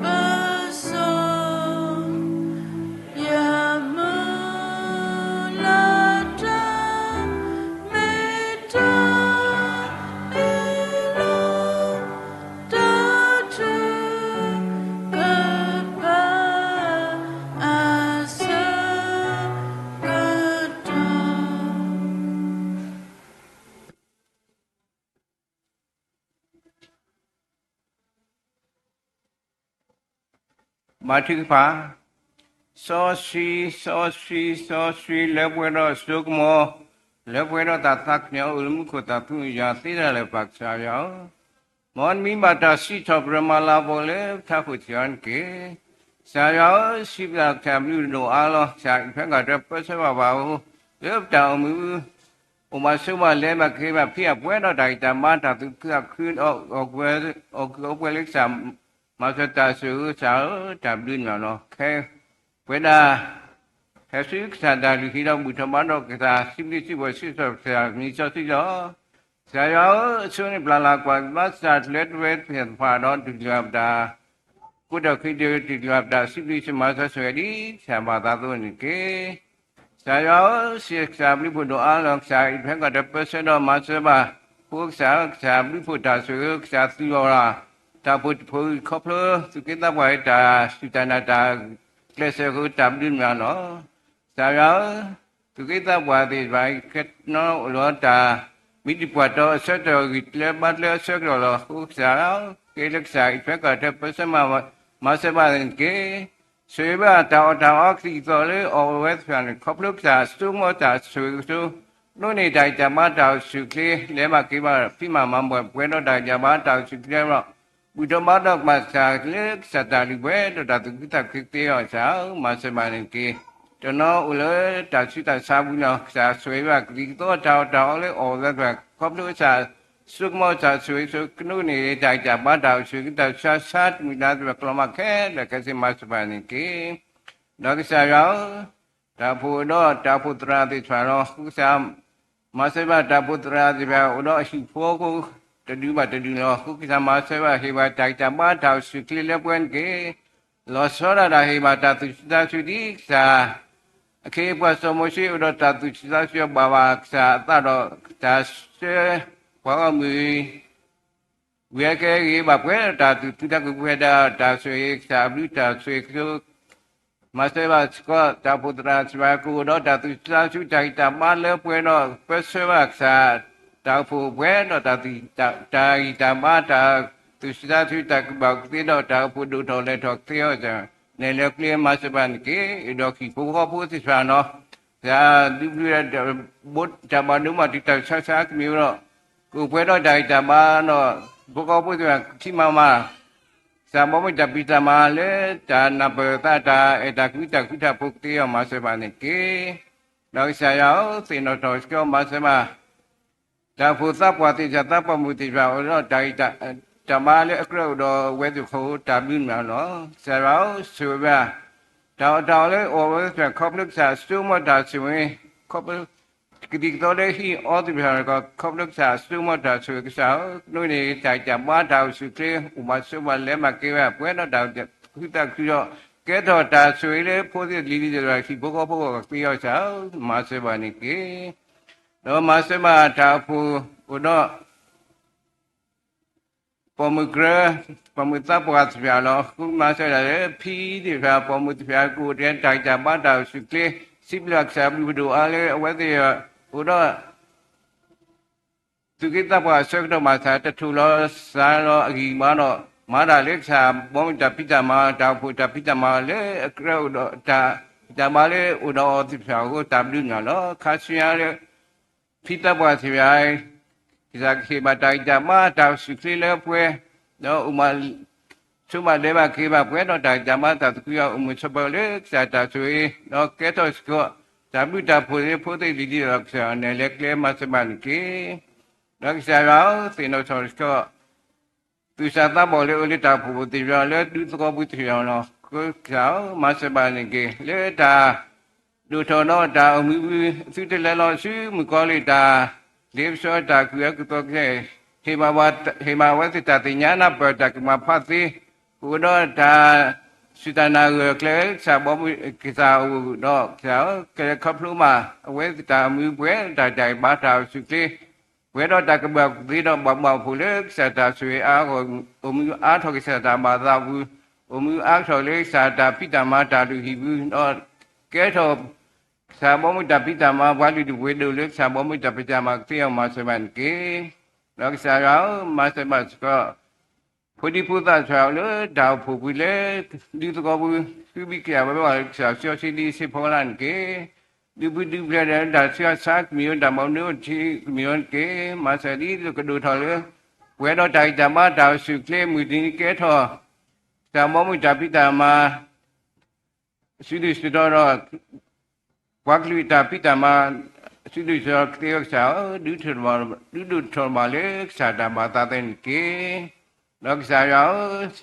ပစီ ယမုၢ်လၢ်တၢ် မ့ၢ်တၢ်အ့ၣ်လိာ် တၢ်ထုကဖၣ် အဆၢကတီၢ် မၤထုကဖၣ်, စီဆှံ, စီဆှံ, စီဆှံ လၢပှဲၤဒီးစိကမီၤ, လၢပှဲၤဒီးတၢ်သးကညီၤ အိၣ်လၢမူခိၣ်သးသူ ယွၤသ့တၢ်လၢာ်ပာ်ကစၢ်ယွၤဧၢ, မ်နမံၤဘၣ်တၢ်စံးထီၣ်ပတြၢၤမၤလၤကပီၤလၢပထးခိၣ်စ့ၢ်ကီးန့ၣ်တက့ၢ်. ကစၢ်ယွၤဧၢ, စံးဘျုးကစၢ် ဘျုးဒိၣ်အါလီၤ. ကစၢ်အံးထွဲကွၢ်ထွဲပၢဆှၢဘၣ်ပှၤဧၢ, လၢပတၢ်အိၣ်မူ အိၣ်ဘၣ်ဆိးဘၣ်လဲၤဘၣ်က့ၤဘၣ် ဖံးအပှဲၤဒီးတၢ်ဂံၢ်တၢ်ဘါ တၢ်သူၣ်ခုသးခု အီၣ်ကုၢ်အီပှဲၤလၢကစၢ် မၤစၢၤတၢ်ဆိၣ်ဂ့ၤ ကစၢ်ဧၢ, တၢ်ဘျုးန့ၣ်လီၤ. ခဲပဝဲဒၣ် ဟဲဆူကစၢ်တၢ်လုၢ်ဟံၣ်ဒီးဘူၣ်ထီၣ်ဘါထီၣ်ကစၢ် စံးဘျုးစံးဖှိၣ် စံးထီၣ်ပတြၢၤကစၢ်မံၤစီဆှံလီၤ. ကစၢ်ယွၤဧၢ, အဆိန့ၣ်ပျၢ်လၢ်ကွၢ်ဘၣ်ကစၢ် တလဲတဝဲသ့ၣ်တဖၣ်ဒီး တချုးလၢပတၢ်ကိးထီၣ်ခံဒုး တချုးလၢပတၢ်စံးဘျုးစံးမၤစီဆှံဒ်ကစၢ်ဘၣ်သးအသိးန့ၣ်တက့ၢ်. ကစၢ်ယွၤဧၢ, စံးကစၢ်ဘျုးဖှိၣ်ဒိၣ်အါလီၤ. ကစၢ်အံးထွဲကွၢ်ထွဲပၢဆှၢဒီးမၤစၢၤဘၣ် ဖိကစၢ်ဧၢ, ကစၢ်ဘျုးဖှိၣ်တၢ်ဆိၣ်ဂ့ၤ ကစၢ်သူၣ်လီၤလၢ် တၢ်ဖိတဖိးဂံၢ်ခီဖျိ သူၣ်က့သးပှၢ်တၢ်စူၢ်တၢ်နာ်တၢ်ကျဲးစၢးအဃိ တၢ်ဘျုးန့ၣ်လီၤ. ကစၢ်ယွၤဧၢ, သူၣ်က့သးပှၢ်သ့ၣ်တဖၣ် ကနီအိၣ်လီၤတၢ် မ့ၢ်တပှၢ်တီအဆၢကတီၢ် ဂံၢ်ကျၢဘါကျၢအဆၢကတီၢ်လီၤ. အဃိကစၢ်ဧၢ, ကဲလၢကစၢ်အံးထွဲကွၢ်ထွဲပၢဆှၢမၤစၢၤဘၣ်န့ၣ်တက့ၢ်. ဆိၣ်ဂ့ၤဘၣ်တၢ်အီၣ်တၢ်အီကသံၣ်ကသီလၢအီၣ်ဝဲသ့ၣ်တဖၣ်န့ၣ် ခီဖျိကစၢ်အစိကမီၤတၢ်ဆိၣ်ဂ့ၤကဆိ ဒိးန့ၢ်တၢ်ဂံၢ်တၢ်ဘါတၢ်အိၣ်ဆူၣ်အိၣ်ချ့ လဲၤဘၣ်က့ၤဘၣ် ဖံးမၤမၤပှဲၤပှဲၤဒီးတၢ်ဂံၢ်တၢ်ဘါတၢ်အိၣ်ဆူၣ်အိၣ်ချ့ဒီး ဘူၣ်ထီၣ်ဘါထီၣ်ကစၢ်လၢကစၢ်တၢ်လုၢ်ပှဲၤဒီးတၢ်သူၣ်ခုသးခုသ့အီၤ ကစၢ်ဧၢ, မၤစၢၤဘၣ်န့ၣ်တက့ၢ်. တနီၤအိၣ်လၢတၢ်ဆူးတၢ်ဆါပူၤန့ၣ် ကစၢ်ဆိၣ်ဂ့ၤဘၣ်ကသံၣ်ကသီတၢ်အီၣ်တၢ်အီလၢအီၣ်ဝဲသ့ၣ်တဖၣ် ခီဖျိကစၢ် ဆိကမိၣ်တၢ်ဆိၣ်ဂ့ၤဆိၣ်ဝါကနူၣ်န့ၣ် တၢ်ဂံၢ်တၢ်ဘါတၢ်အိၣ်ဆူၣ်က့ၤတၢ်ဆူးတၢ်ဆါတမုာ်လၤသ့ၣ်တဖၣ်ကလီၤမၢ်ခဲလၢာ်ခဲဆ့မၤစၢၤဘၣ်န့ၣ်တက့ၢ်. ဒီးကစၢ်ယွၤဧၢ, တၢ်အိၣ်ဖှိၣ်ဒီးတၢ်အိၣ်ဖှိၣ်သရၣ်သ့ၣ်တဖၣ်လီၤ. ဃိကစၢ် မၤစၢၤဘၣ်တၢ်အိၣ်ဖှိၣ်သရၣ်သ့ၣ်တဖၣ်အိၣ်ဒီးအဟံၣ်ဖိဃီဖိ တဒုဘၣ်တဒုလီၤ. ဃိကစၢ်မၤစၢၤဘၣ် ဟ့ၣ်ဘၣ်တၢ်ဂံၢ်တၢ်ဘါတၢ်အိၣ်ဆူၣ်ချ့လၢပှဲၤန့ၣ်တက့ၢ်. လီၤဆီဒၣ်တၢ်ဟ့ၣ်ဘၣ်တၢ်သူၣ်ဆူၣ်သးဆူၣ်ဒ်ကစၢ် အခ့အပှၤစီၤမိၤၡ့အိၣ်ဒီးတၢ်သူၣ်ဆူၣ်သးဆူၣ်အဘၣ်ဘၣ်ကစၢ်အသးဒီး တၢ်ဆှၢပှၤဂီၢ်မုၢ် ဝံၤအကဲဂ့ၤဘၣ်ပှဲၤဒီးတၢ်သူၣ်ခုသးခုပှဲၤဒီးတၢ်ဆိၣ်ဂ့ၤကစၢ်အဘျုးတၢ်ဆိၣ်ဂ့ၤကဆိ မၤစၢၤဘၣ်စ့ၢ်ကီး တၢ်အိၣ်ဖှိၣ်သရၣ်သ့ၣ်တဖၣ်ကအိၣ်ဒီးတၢ်သူၣ်ဆူၣ်သးဆူၣ် တၢ်ဂံၢ်တၢ်ဘါလၢပှဲၤဒီး ပၢဆှၢဘၣ်ကစၢ် တၢ်အိၣ်ဖှိၣ်ပှဲၤဒီး တၢ်ဂံၢ်တၢ်ဘါ တၢ်သူၣ်ဆူၣ်သးဆူၣ် တၢ်ကူၣ်ဘၣ်ကူၣ်သ့ဒီး တၢ်အိၣ်ဖှိၣ်ဒိၣ်ထီၣ်လဲၤထီၣ်ကသ့အီၤ နဲၣ်လီၤကျဲမၤစၢၤဘၣ်န့ၣ်တက့ၢ်. ဒီးဟံၣ်ဖိဃီဖိသ့ၣ်တဖၣ်နီၤ ကစၢ်ဒုးဘျုး တၢ်ဘၣ်ဒိဘၣ်ထံးတၢ်ဆါဆါကမံၤဒီး ကအိၣ်ပှဲၤဒီးတၢ်ဂံၢ်တၢ်ဘါဒီး ဟံၣ်ဖိဃီဖိသ့ၣ်တဖၣ်ကထံၣ်မၤမၤ ကစၢ်ဘီမုၢ်တၢ်ဖံးတၢ်မၤလၢတၢ်နၢ်ပၢၢ်သး တၢ်အဲၣ်တၢ်ကွံတၢ်ဃူတၢ်ဖိးကသ့အီၤမၤစၢၤဘၣ်န့ၣ်တက့ၢ်. ဒီးကစၢ်ယွၤဧၢ, သ့ၣ်နီၣ်ထီၣ်စ့ၢ်ကီးမၤစၢၤဘၣ် တၢ်အိၣ်ဖှိၣ်သးပှၢ်သ့ၣ်တဖၣ် သးပှၢ်မုၣ်သ့ၣ်တဖၣ်အိၣ်ဒီးတၢ်ဂံၢ်တၢ်ဘါလၢအကြၢးအိၣ်ဒီးအဝဲသ့ၣ်အဃိ တၢ်ဘျုးနၤလီၤ. ကစၢ်ယွၤဧၢ, ဆိၣ်ဂ့ၤဘၣ် တၢ်အီၣ်တၢ်အီလၢအီၣ်ဝဲသ့ၣ်တဖၣ် ခီဖျိကစၢ်အစိကမီၤတၢ်ဆိၣ်ဂ့ၤ ခီဖျိ ကသံၣ်ကသီလၢဟံၣ်အီသ့ၣ်တဖၣ် ခီဖျိကစၢ်အစိကမီၤတၢ်ဆိၣ်ဂ့ၤကစၢ်ဧၢ, ကနူၢ်န့ၣ် တၢ်ဂံၢ်တၢ်ဘါတၢ်အိၣ်ဆူၣ်ချ့ အိၣ်ဘၣ်ဆိးဘၣ်လဲၤဘၣ်က့ၤဘၣ်ပှဲၤဒီးတၢ်ဃူတၢ်ခုးဒီး ကဲထီၣ်တၢ်ဆိၣ်ဂ့ၤလၢဖိသ့ၣ်လံၤသ့ၣ်တဖၣ် ဟံၣ်ဖိဃီဖိဂီၢ်ကသ့အီၤကစၢ်ဧၢ, မၤစၢၤဘၣ်န့ၣ်တက့ၢ်. ဒီးမၤစၢၤဘၣ်တၢ်အိၣ်ဖှိၣ်အိၣ်ဒီး ပိာ်မုၣ်ကြၢး ပိာ်မုၣ်သးပှၢ်သ့ၣ်တဖၣ်လီၤ. ဃုမၤစၢၤဒၣ်လၢဖံသ့ၣ်တဖၣ် ပိာ်မုၣ်သ့ၣ်တဖၣ် ကအိၣ်ဒီးတၢ်ဂံၢ်တၢ်ဘါတၢ်အိၣ်ဆူၣ်ချ့ စံးဘျုးကစၢ်ဘျုးဖးဒိၣ်အါလၢအဝဲသ့ၣ်အိၣ်ဒီး သူၣ်က့သးပှၢ်အဆၢကတီၢ်ဘၣ်ဆၣ် တထိၣ်လီၤစှၤလီၤအဂံၢ်ဘါဒီး မၤတၢ်လၢကစၢ်ဘီမုၢ်တၢ်ဖံးတၢ်မၤ တၢ်အိၣ်ဖှိၣ်တၢ်ဖံးတၢ်မၤလၢအကြၢးအိၣ်ဒီးတၢ်ဖံးတၢ်မၤလၢ အိၣ်ဒီးအီၤသ့ၣ်တဖၣ်အဃိ တၢ်ဘျုးနၤလီၤ. ခါဆူညါလၢ ဖံသးပှၢ်သ့ၣ်တဖၣ် ကစၢ်ကဟ့ၣ်ဘၣ်တၢ်ဂံၢ်တၢ်ဘါတၢ်အိၣ်ဆူၣ်ချ့လၢပှဲၤ ဒီးအိၣ်မး ဆိးဘၣ်ဒဲးဘၣ်က့ၤဘၣ်ပှဲၤဒီးတၢ်ဂံၢ်တၢ်ဘါတၢ်သးခုအီၤ အိၣ်မုာ်ဆိးပၢၤလၢကစၢ်တၢ်ဆိၣ်ဂ့ၤ ဒီးကဲထီၣ်စ့ၢ်ကီး တၢ်ဘျုးတၢ်ဖှိၣ်လၢဖိသ့ၣ်လံၤသ့ၣ်ဒီးကစၢ် နဲၣ်လီၤကျဲမၤစၢၤဘၣ်န့ၣ်တက့ၢ်. ဒီးကစၢ်ယွၤဧၢ, သ့ၣ်နီၣ်ထီၣ်စ့ၢ်ကီး သူၣ်စၢ်သးဘီၣ်လၢအအိၣ်လၢတၢ်အိၣ်ဖှိၣ်သ့ၣ်တဖၣ်လၢဒူသဝီပူၤသ့ၣ်တဖၣ်လီၤ. ကစၢ်ဧၢ, မၤစၢၤဘၣ်န့ၣ်တက့ၢ်. လၢတၢ်ဒိၣ်ထီၣ်ဒီးတၢ်အိၣ်မူပူၤ သုတလဲၤလီၤဆူမုၢ်ကီၤလံၢ်တၢ်လ့ပစီတၢ်ကူၣ်အၢကူၣ်သီကစၢ် ဟ့ၣ်ဘၣ်ဝဲသ့ၣ်တၢ်သ့ၣ်ညါနၢ်ပၢၢ်တၢ်ကမၤဖးသ့ ကအိၣ်ဒီးတၢ်စူၢ်တၢ်နာ်ဂၢၢ်ကျၢၤလၢကစၢ်ဘီမုၢ်ကစၢ်အအိၣ်ဒီးကစၢ်ဧၢ, ကလဲၤခီဖျိဘၣ် အဝဲသ့ၣ်တၢ်အိၣ်မူပှဲၤ တၢ်ဂံၢ်တၢ်ဘါတၢ်အိၣ်ဆူၣ်ချ့ ပှဲၤဒီးတၢ်ကူၣ်ဘၣ်ကူၣ်သ့ဒီးဘၣ်ဘၣ်အိၣ်ဖှိၣ်လၢကစၢ်တၢ်ဆိၣ်ဂ့ၤအါအါဂီၢ်ဂီၢ် အိၣ်မူအါထီၣ်ကစၢ်တၢ်ဘၣ်သးပူၤ, အိၣ်မူအါထီၣ်လၢကစၢ်တၢ်ဖံးတၢ်မၤတၢ်လုၢ်ဟံၣ်ပူၤ ဒီးကဲထီၣ် ကစၢ်ဘီမုၢ်တၢ်ဖံးတၢ်မၤ ပှၤလုၢ်ဒိၣ်ပှ့ၤဒိၣ်လၢကစၢ်ဘီမုၢ်တၢ်ဖံးတၢ်မၤကသ့အီၤမၤစၢၤဘၣ်န့ၣ်တက့ၢ်. ဒီးကစၢ်ယွၤဧၢ, မၤစၢၤဘၣ်စ့ၢ်ကီး ဖိဒံဖိသၣ်စှၤလၢတၢ်အိၣ်ဖှိၣ်ပူၤလၢ ဒူသဝီပူၤ ဃုဘံၣ်ကယၢ်ဝဲဘၣ်လၢကစၢ်စီဆှံဒ်စ့ၢ်ဖီလာ်န့ၣ်တက့ၢ်. ဒုးဘျုးဒုးဖှိၣ်ဒီးတၢ်ဆူးတၢ်ဆါကမံၤဧိၤ တၢ်ဘၣ်မနုၤအိၣ်ထံကမံၤဧိၤတက့ၢ်. မၤစၢၤဒ်သိးကဒိၣ်ထီၣ်လၢ ပှဲၤဒီးတၢ်ဂံၢ်တၢ်ဘါတၢ်အိၣ်ဆူၣ်ချ့ မုၢ်တနံၤကဲထီၣ် ကစၢ်ဘီမုၢ်တၢ်ဖံးတၢ်မၤ စုဒုၣ်စုတီၤဒီး ပှၤကလုာ်တၢ်ဖံးတၢ်မၤ စုဒုၣ်စုတီၤကသ့အီၤကစၢ်ဧၢ, ဒုးဒိၣ်ထီၣ်ဘၣ်လၢကစၢ်တၢ်ဘၣ်သးသ့န့ၣ်တက့ၢ်. ဒီးကစၢ်ယွၤဧၢ,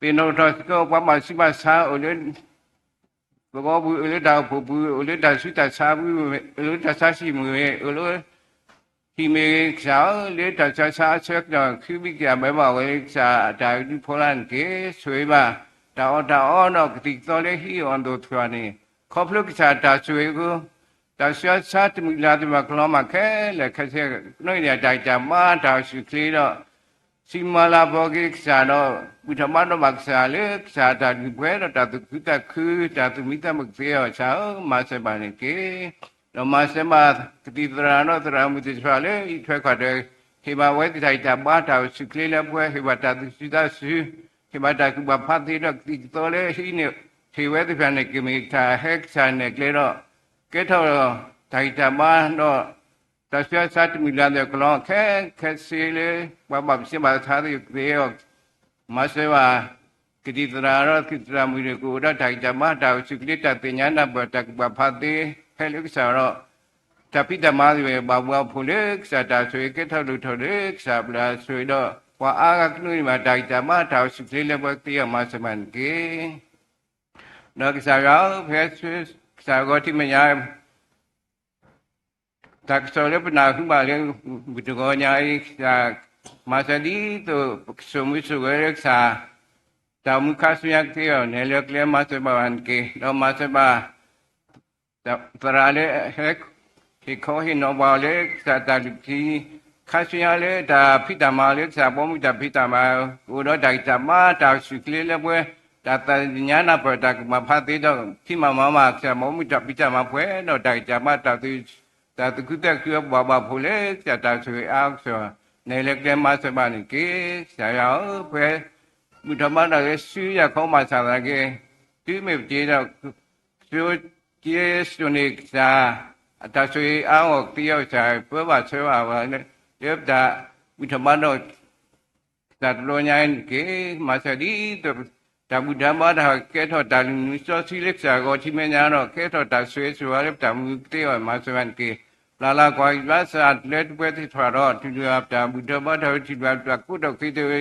သ့ၣ်နီၣ်ထီၣ်စ့ၢ်ကီးပှၤဘၣ်ဆူးဘၣ်ဆါအိၣ်လၢ သဝီပူၤ အိၣ်လၢတၢ်အိၣ်ဖှိၣ်ပူၤ အိၣ်လၢတၢ်ဆူးတၢ်ဆါပူၤ အိၣ်လၢတၢ်ဆါဟံၣ်မ့ၢ်ဂ့ၤ အိၣ်လၢ ဟံၣ်မ့ၢ်ဂ့ၤကစၢ်ဧၢ, လၢတၢ်ဆူးတၢ်ဆါအဆၢကတီၢ် ဃုဘံၣ်ကယၢ်ဘၢဘၣ်ဝဲလၢကစၢ်အတၢ်ဒုးဖီလာ်န့ၣ်တက့ၢ်. ဆိၣ်ဂ့ၤဘၣ် တၢ်အီၣ်တၢ်အီဒီးကသံၣ်ကသီလၢဟံၣ်အီၣ်သိၣ်တဖၣ်န့ၣ် ခီဖျိကစၢ်တၢ်ဆိၣ်ဂ့ၤအဃိ တၢ်ဆူးတၢ်ဆါတမုာ်လၤသ့ၣ်တဖၣ်ကလီၤမၢ်ခဲလၢာ်ခဲဆ့ ကနူၢ်န့ၣ်တၢ်ဂံၢ်တၢ်ဘါတၢ်အိၣ်ဆူၣ်ချ့ဒီး စံးမၤလၤကပီၤက့ၤကစၢ်ဒီး ဘူၣ်ထီၣ်ဘါထီၣ်ဘၣ်ကစၢ်လၢကစၢ်အတၢ်ဒုးပှဲၤဒီးတၢ်သူၣ်ခုသးခု တၢ်သူၣ်မံသးမုာ်ကသ့အီၤကစၢ်ဧၢ, မၤစၢၤဘၣ်န့ၣ်တက့ၢ်. ဒီးမၤစၢၤဘၣ်ကသံၣ်သရၣ်ဒီးသရၣ်မုၣ်သ့ၣ်တဖၣ်လၢအံးထွဲကွၢ်ထွဲ ဟ့ၣ်ဘၣ်ဝဲသ့ၣ်တၢ်ဂံၢ်တၢ်ဘါတၢ်အိၣ်ဆူၣ်ချ့လၢပှဲၤ ဟ့ၣ်ဘၣ်တၢ်သူၣ်ဆူၣ်သးဆူၣ် ဟ့ၣ်ဘၣ်တၢ်ကူၣ်ဘၣ်ဖးသ့ဒီးကသံၣ်ကသီလၢဟံးန့ၢ် ဟ့ၣ်ဝဲသ့ၣ်တဖၣ်န့ၣ် ကမ့ၢ်တၢ်ဟဲကစၢ်နဲၣ်ကျဲဒီး ကဲထီၣ်တၢ်ဂံၢ်တၢ်ဘါဒီး တၢ်ဆူးတၢ်ဆါတမုာ်လၤသ့ၣ်တဖၣ်ကလီၤခဲခဲဆ့လၢ ပှၤဘၣ်ပၢဆှၢဘၣ်ဆါသ့ၣ်တဖၣ် မၤစၢၤဘၣ် ကသံၣ်သရၣ်ဒီးသရၣ်မုၣ်န့ၣ် ကအိၣ်ဒီးတၢ်ဂံၢ်တၢ်ဘါတၢ်အိၣ်ဆူၣ်ချ့တၢ်သ့ၣ်ညါနၢ်ပၢၢ်တၢ်ကူၣ်ဘၣ်ဖးသ့ ဖဲလၢကစၢ်ဒီး တၢ်ဖံးတၢ်မၤသ့ၣ်တဖၣ် ဘၣ်ဘှီဖိလၢကစၢ်တၢ်ဆိၣ်ဂ့ၤ ကဲထီၣ်လိၣ်ထီၣ်လၢကစၢ်ဘျုးဆိၣ်ဂ့ၤဒီး ပှၤအါဂၤကနူၤန့ၣ်ဘၣ် တၢ်ဂံၢ်တၢ်ဘါတၢ်အိၣ်ဆူၣ်ချ့လၢပှဲၤ ကသ့အီၤမၤစၢၤဘၣ်န့ၣ်တက့ၢ်. ဒီးကစၢ်ယွၤဧၢ, ဖဲကစၢ်ဂီၤထံးမဲာ်ညါ တၢ်ကစီၣ်လၢပနၢ်ဟူဘၣ်လၢ မုၢ်တဂီၤညါအံၤ ကစၢ်မၤစၢၤဒ်သိး ပကစိာ်မုာ်စိာ်ဂဲၤလၢကစၢ် တၢ်အိၣ်မူခါဆူညါကသ့အီၤ နဲၣ်လၢကျဲမၤစၢၤဘၣ်ဘၣ်န့ၣ်တက့ၢ်. ဒီးမၤစၢၤဘၣ် သရၣ်လၢ ဟ့ၣ်ခီဟ့ၣ်နီၤဘၣ်အီၤလၢကစၢ်တၢ်လုၢ်ထံ ခါဆူညါလၢတၢ်ဖံးတၢ်မၤလၢကစၢ်ဘီမုၢ်တၢ်ဖံးတၢ်မၤ ကအိၣ်ဒီးတၢ်ဂံၢ်တၢ်ဘါတၢ်အိၣ်ဆူၣ်ချ့လၢပှဲၤ တၢ်သးသ့ၣ်ညါနၢ်ပၢၢ်တၢ်ကမၣ်ဖးသ့ဒီး ဖံးမၤမၤမၤကစၢ်ဘီမုၢ်တၢ်ဖံးတၢ်မၤပှဲၤဒီးတၢ်ဂံၢ်တၢ်ဘါတၢ်သ တၢ်သူၣ်ခုသးခုအဘၣ်ဘၣ်ဖိလၢကစၢ်တၢ်ဆိၣ်ဂ့ၤအါကစီၣ် နဲၣ်လၢကျဲမၤစၢၤဘၣ်န့ၣ်တက့ၢ်. ကစၢ်ယွၤဧၢ, ဖဲ ဘူၣ်ထီၣ်ဘါထီၣ်လၢစုယၤခီမၤစၢၤသနာ်က့ တုၤမ့ၢ်ပတ့ဒီး ကစိက့စိန့ၣ်ကစၢ် အတၢ်ဆိၣ်ဂ့ၤအါဂီၢ်ကသ့အီၤကစၢ် ပၢဘၣ်ဆှၢဘၣ်ဝဲလၢ လၢပတၢ်ဘူၣ်ထီၣ်ဘါထီၣ် ကစၢ်တဘျီညါအံၤန့ၣ်တက့ၢ်. မၤစၢၤဒ်သိး တၢ်ဘူၣ်တၢ်ဘါတၢ်ကဲထီၣ်တၢ်လုၢ်မုာ်စီဆှံလၢကစၢ်ဂီၤထံးမဲာ်ညါဒီး ကဲထီၣ်တၢ်ဆိၣ်ဂ့ၤဆိၣ်ဝါလၢပတၢ်မူကသ့အီၤ မၤစၢၤဘၣ်န့ၣ်တက့ၢ်. ပျၢ်လၢကွၢ်ကံဘါစၢ်လၢတပှဲၤသ့ၣ်တဖၣ်ဒီး တုၤဒၣ်ပတၢ်ဘူၣ်ထီၣ်ဘါထီၣ်ဝဲ တုၤဒၣ်ပတၢ်ကူၣ်ထီၣ်ကသ့တဝဲ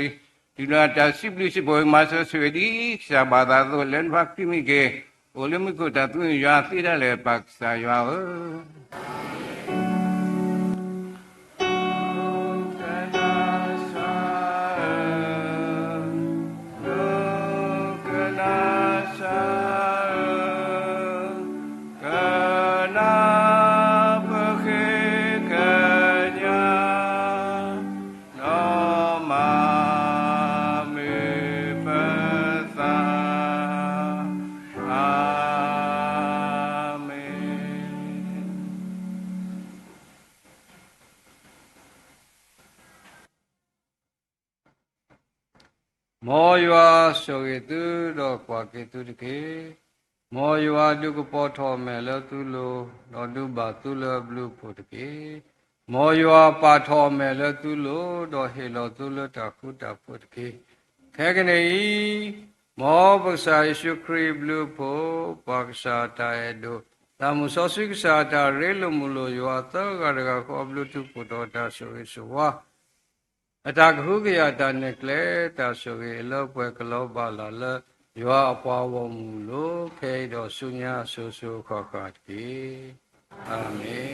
တုၤဒၣ်တၢ်စံးဘျုးစံးဖှိၣ် မၤစၢၤဆိၣ်ဂ့ၤဒ်ကစၢ်ဘၣ်သးအသိး လၢနဖါခရံာ်မ့ၢ်က့ၤ အိၣ်လၢမူခိၣ်တၢ်သူယွၤသ့ဒၣ်လဲာ် ပၢ်ကစၢ်ယွၤဧၢ. ကနၢ်ပဃ့ကညး ဒီးမၤမုာ်ပသး, အၤမ့ၣ်. မ်ယွၤဆိၣ်ဂ့ၤသုဒီးကွၢ်က့ၤသုတက့ၢ်. မ်ယွၤဒုးကပီၤထီၣ်အမဲာ်လၢသုလိၤ, ဒီးဒုးဘၣ်သုလၢအဘျုးအဖှိၣ်တက့ၢ်. မ်ယွၤပာ်ထီၣ်အမဲာ်လၢသုလိၤ, ဒီးဟ့ၣ်လီၤသုလၢတၢ်ဃူတၢ်ဖိးတက့ၢ်. ခဲကနံၣ်အံၤ, မ်ပကစၢ်ယ့ၣ်ၡူးခရံာ်အဘျုးအဖှိၣ်, ပၢ်ကစၢ်အတၢ်အဲၣ်ဒိး, သးမုၢ်စီဆှံကစၢ်အတၢ်ရ့လိာ်မုာ်လိာ်ယွၤသၢဂၤတဂၤဃီအဘျုးထူးဖှိၣ်ထီၣ်တၢ်ဆိၣ်ဂ့ၤဆိၣ်ဝါ အတၢ်ကဟုကယာ်တၢ်နဲၣ်ကျဲ တၢ်ဆိၣ်ဂ့ၤအလၢပှဲၤကလီၤဘၣ်လၢ်လၢ ယွၤအပှၤဂီၢ်မုၢ်အလိၤ ခဲအံၤဒီးဆူညါအစိၤစိၤအဃၣ်ဃၣ်တက့ၢ်. အၤမ့ၣ်.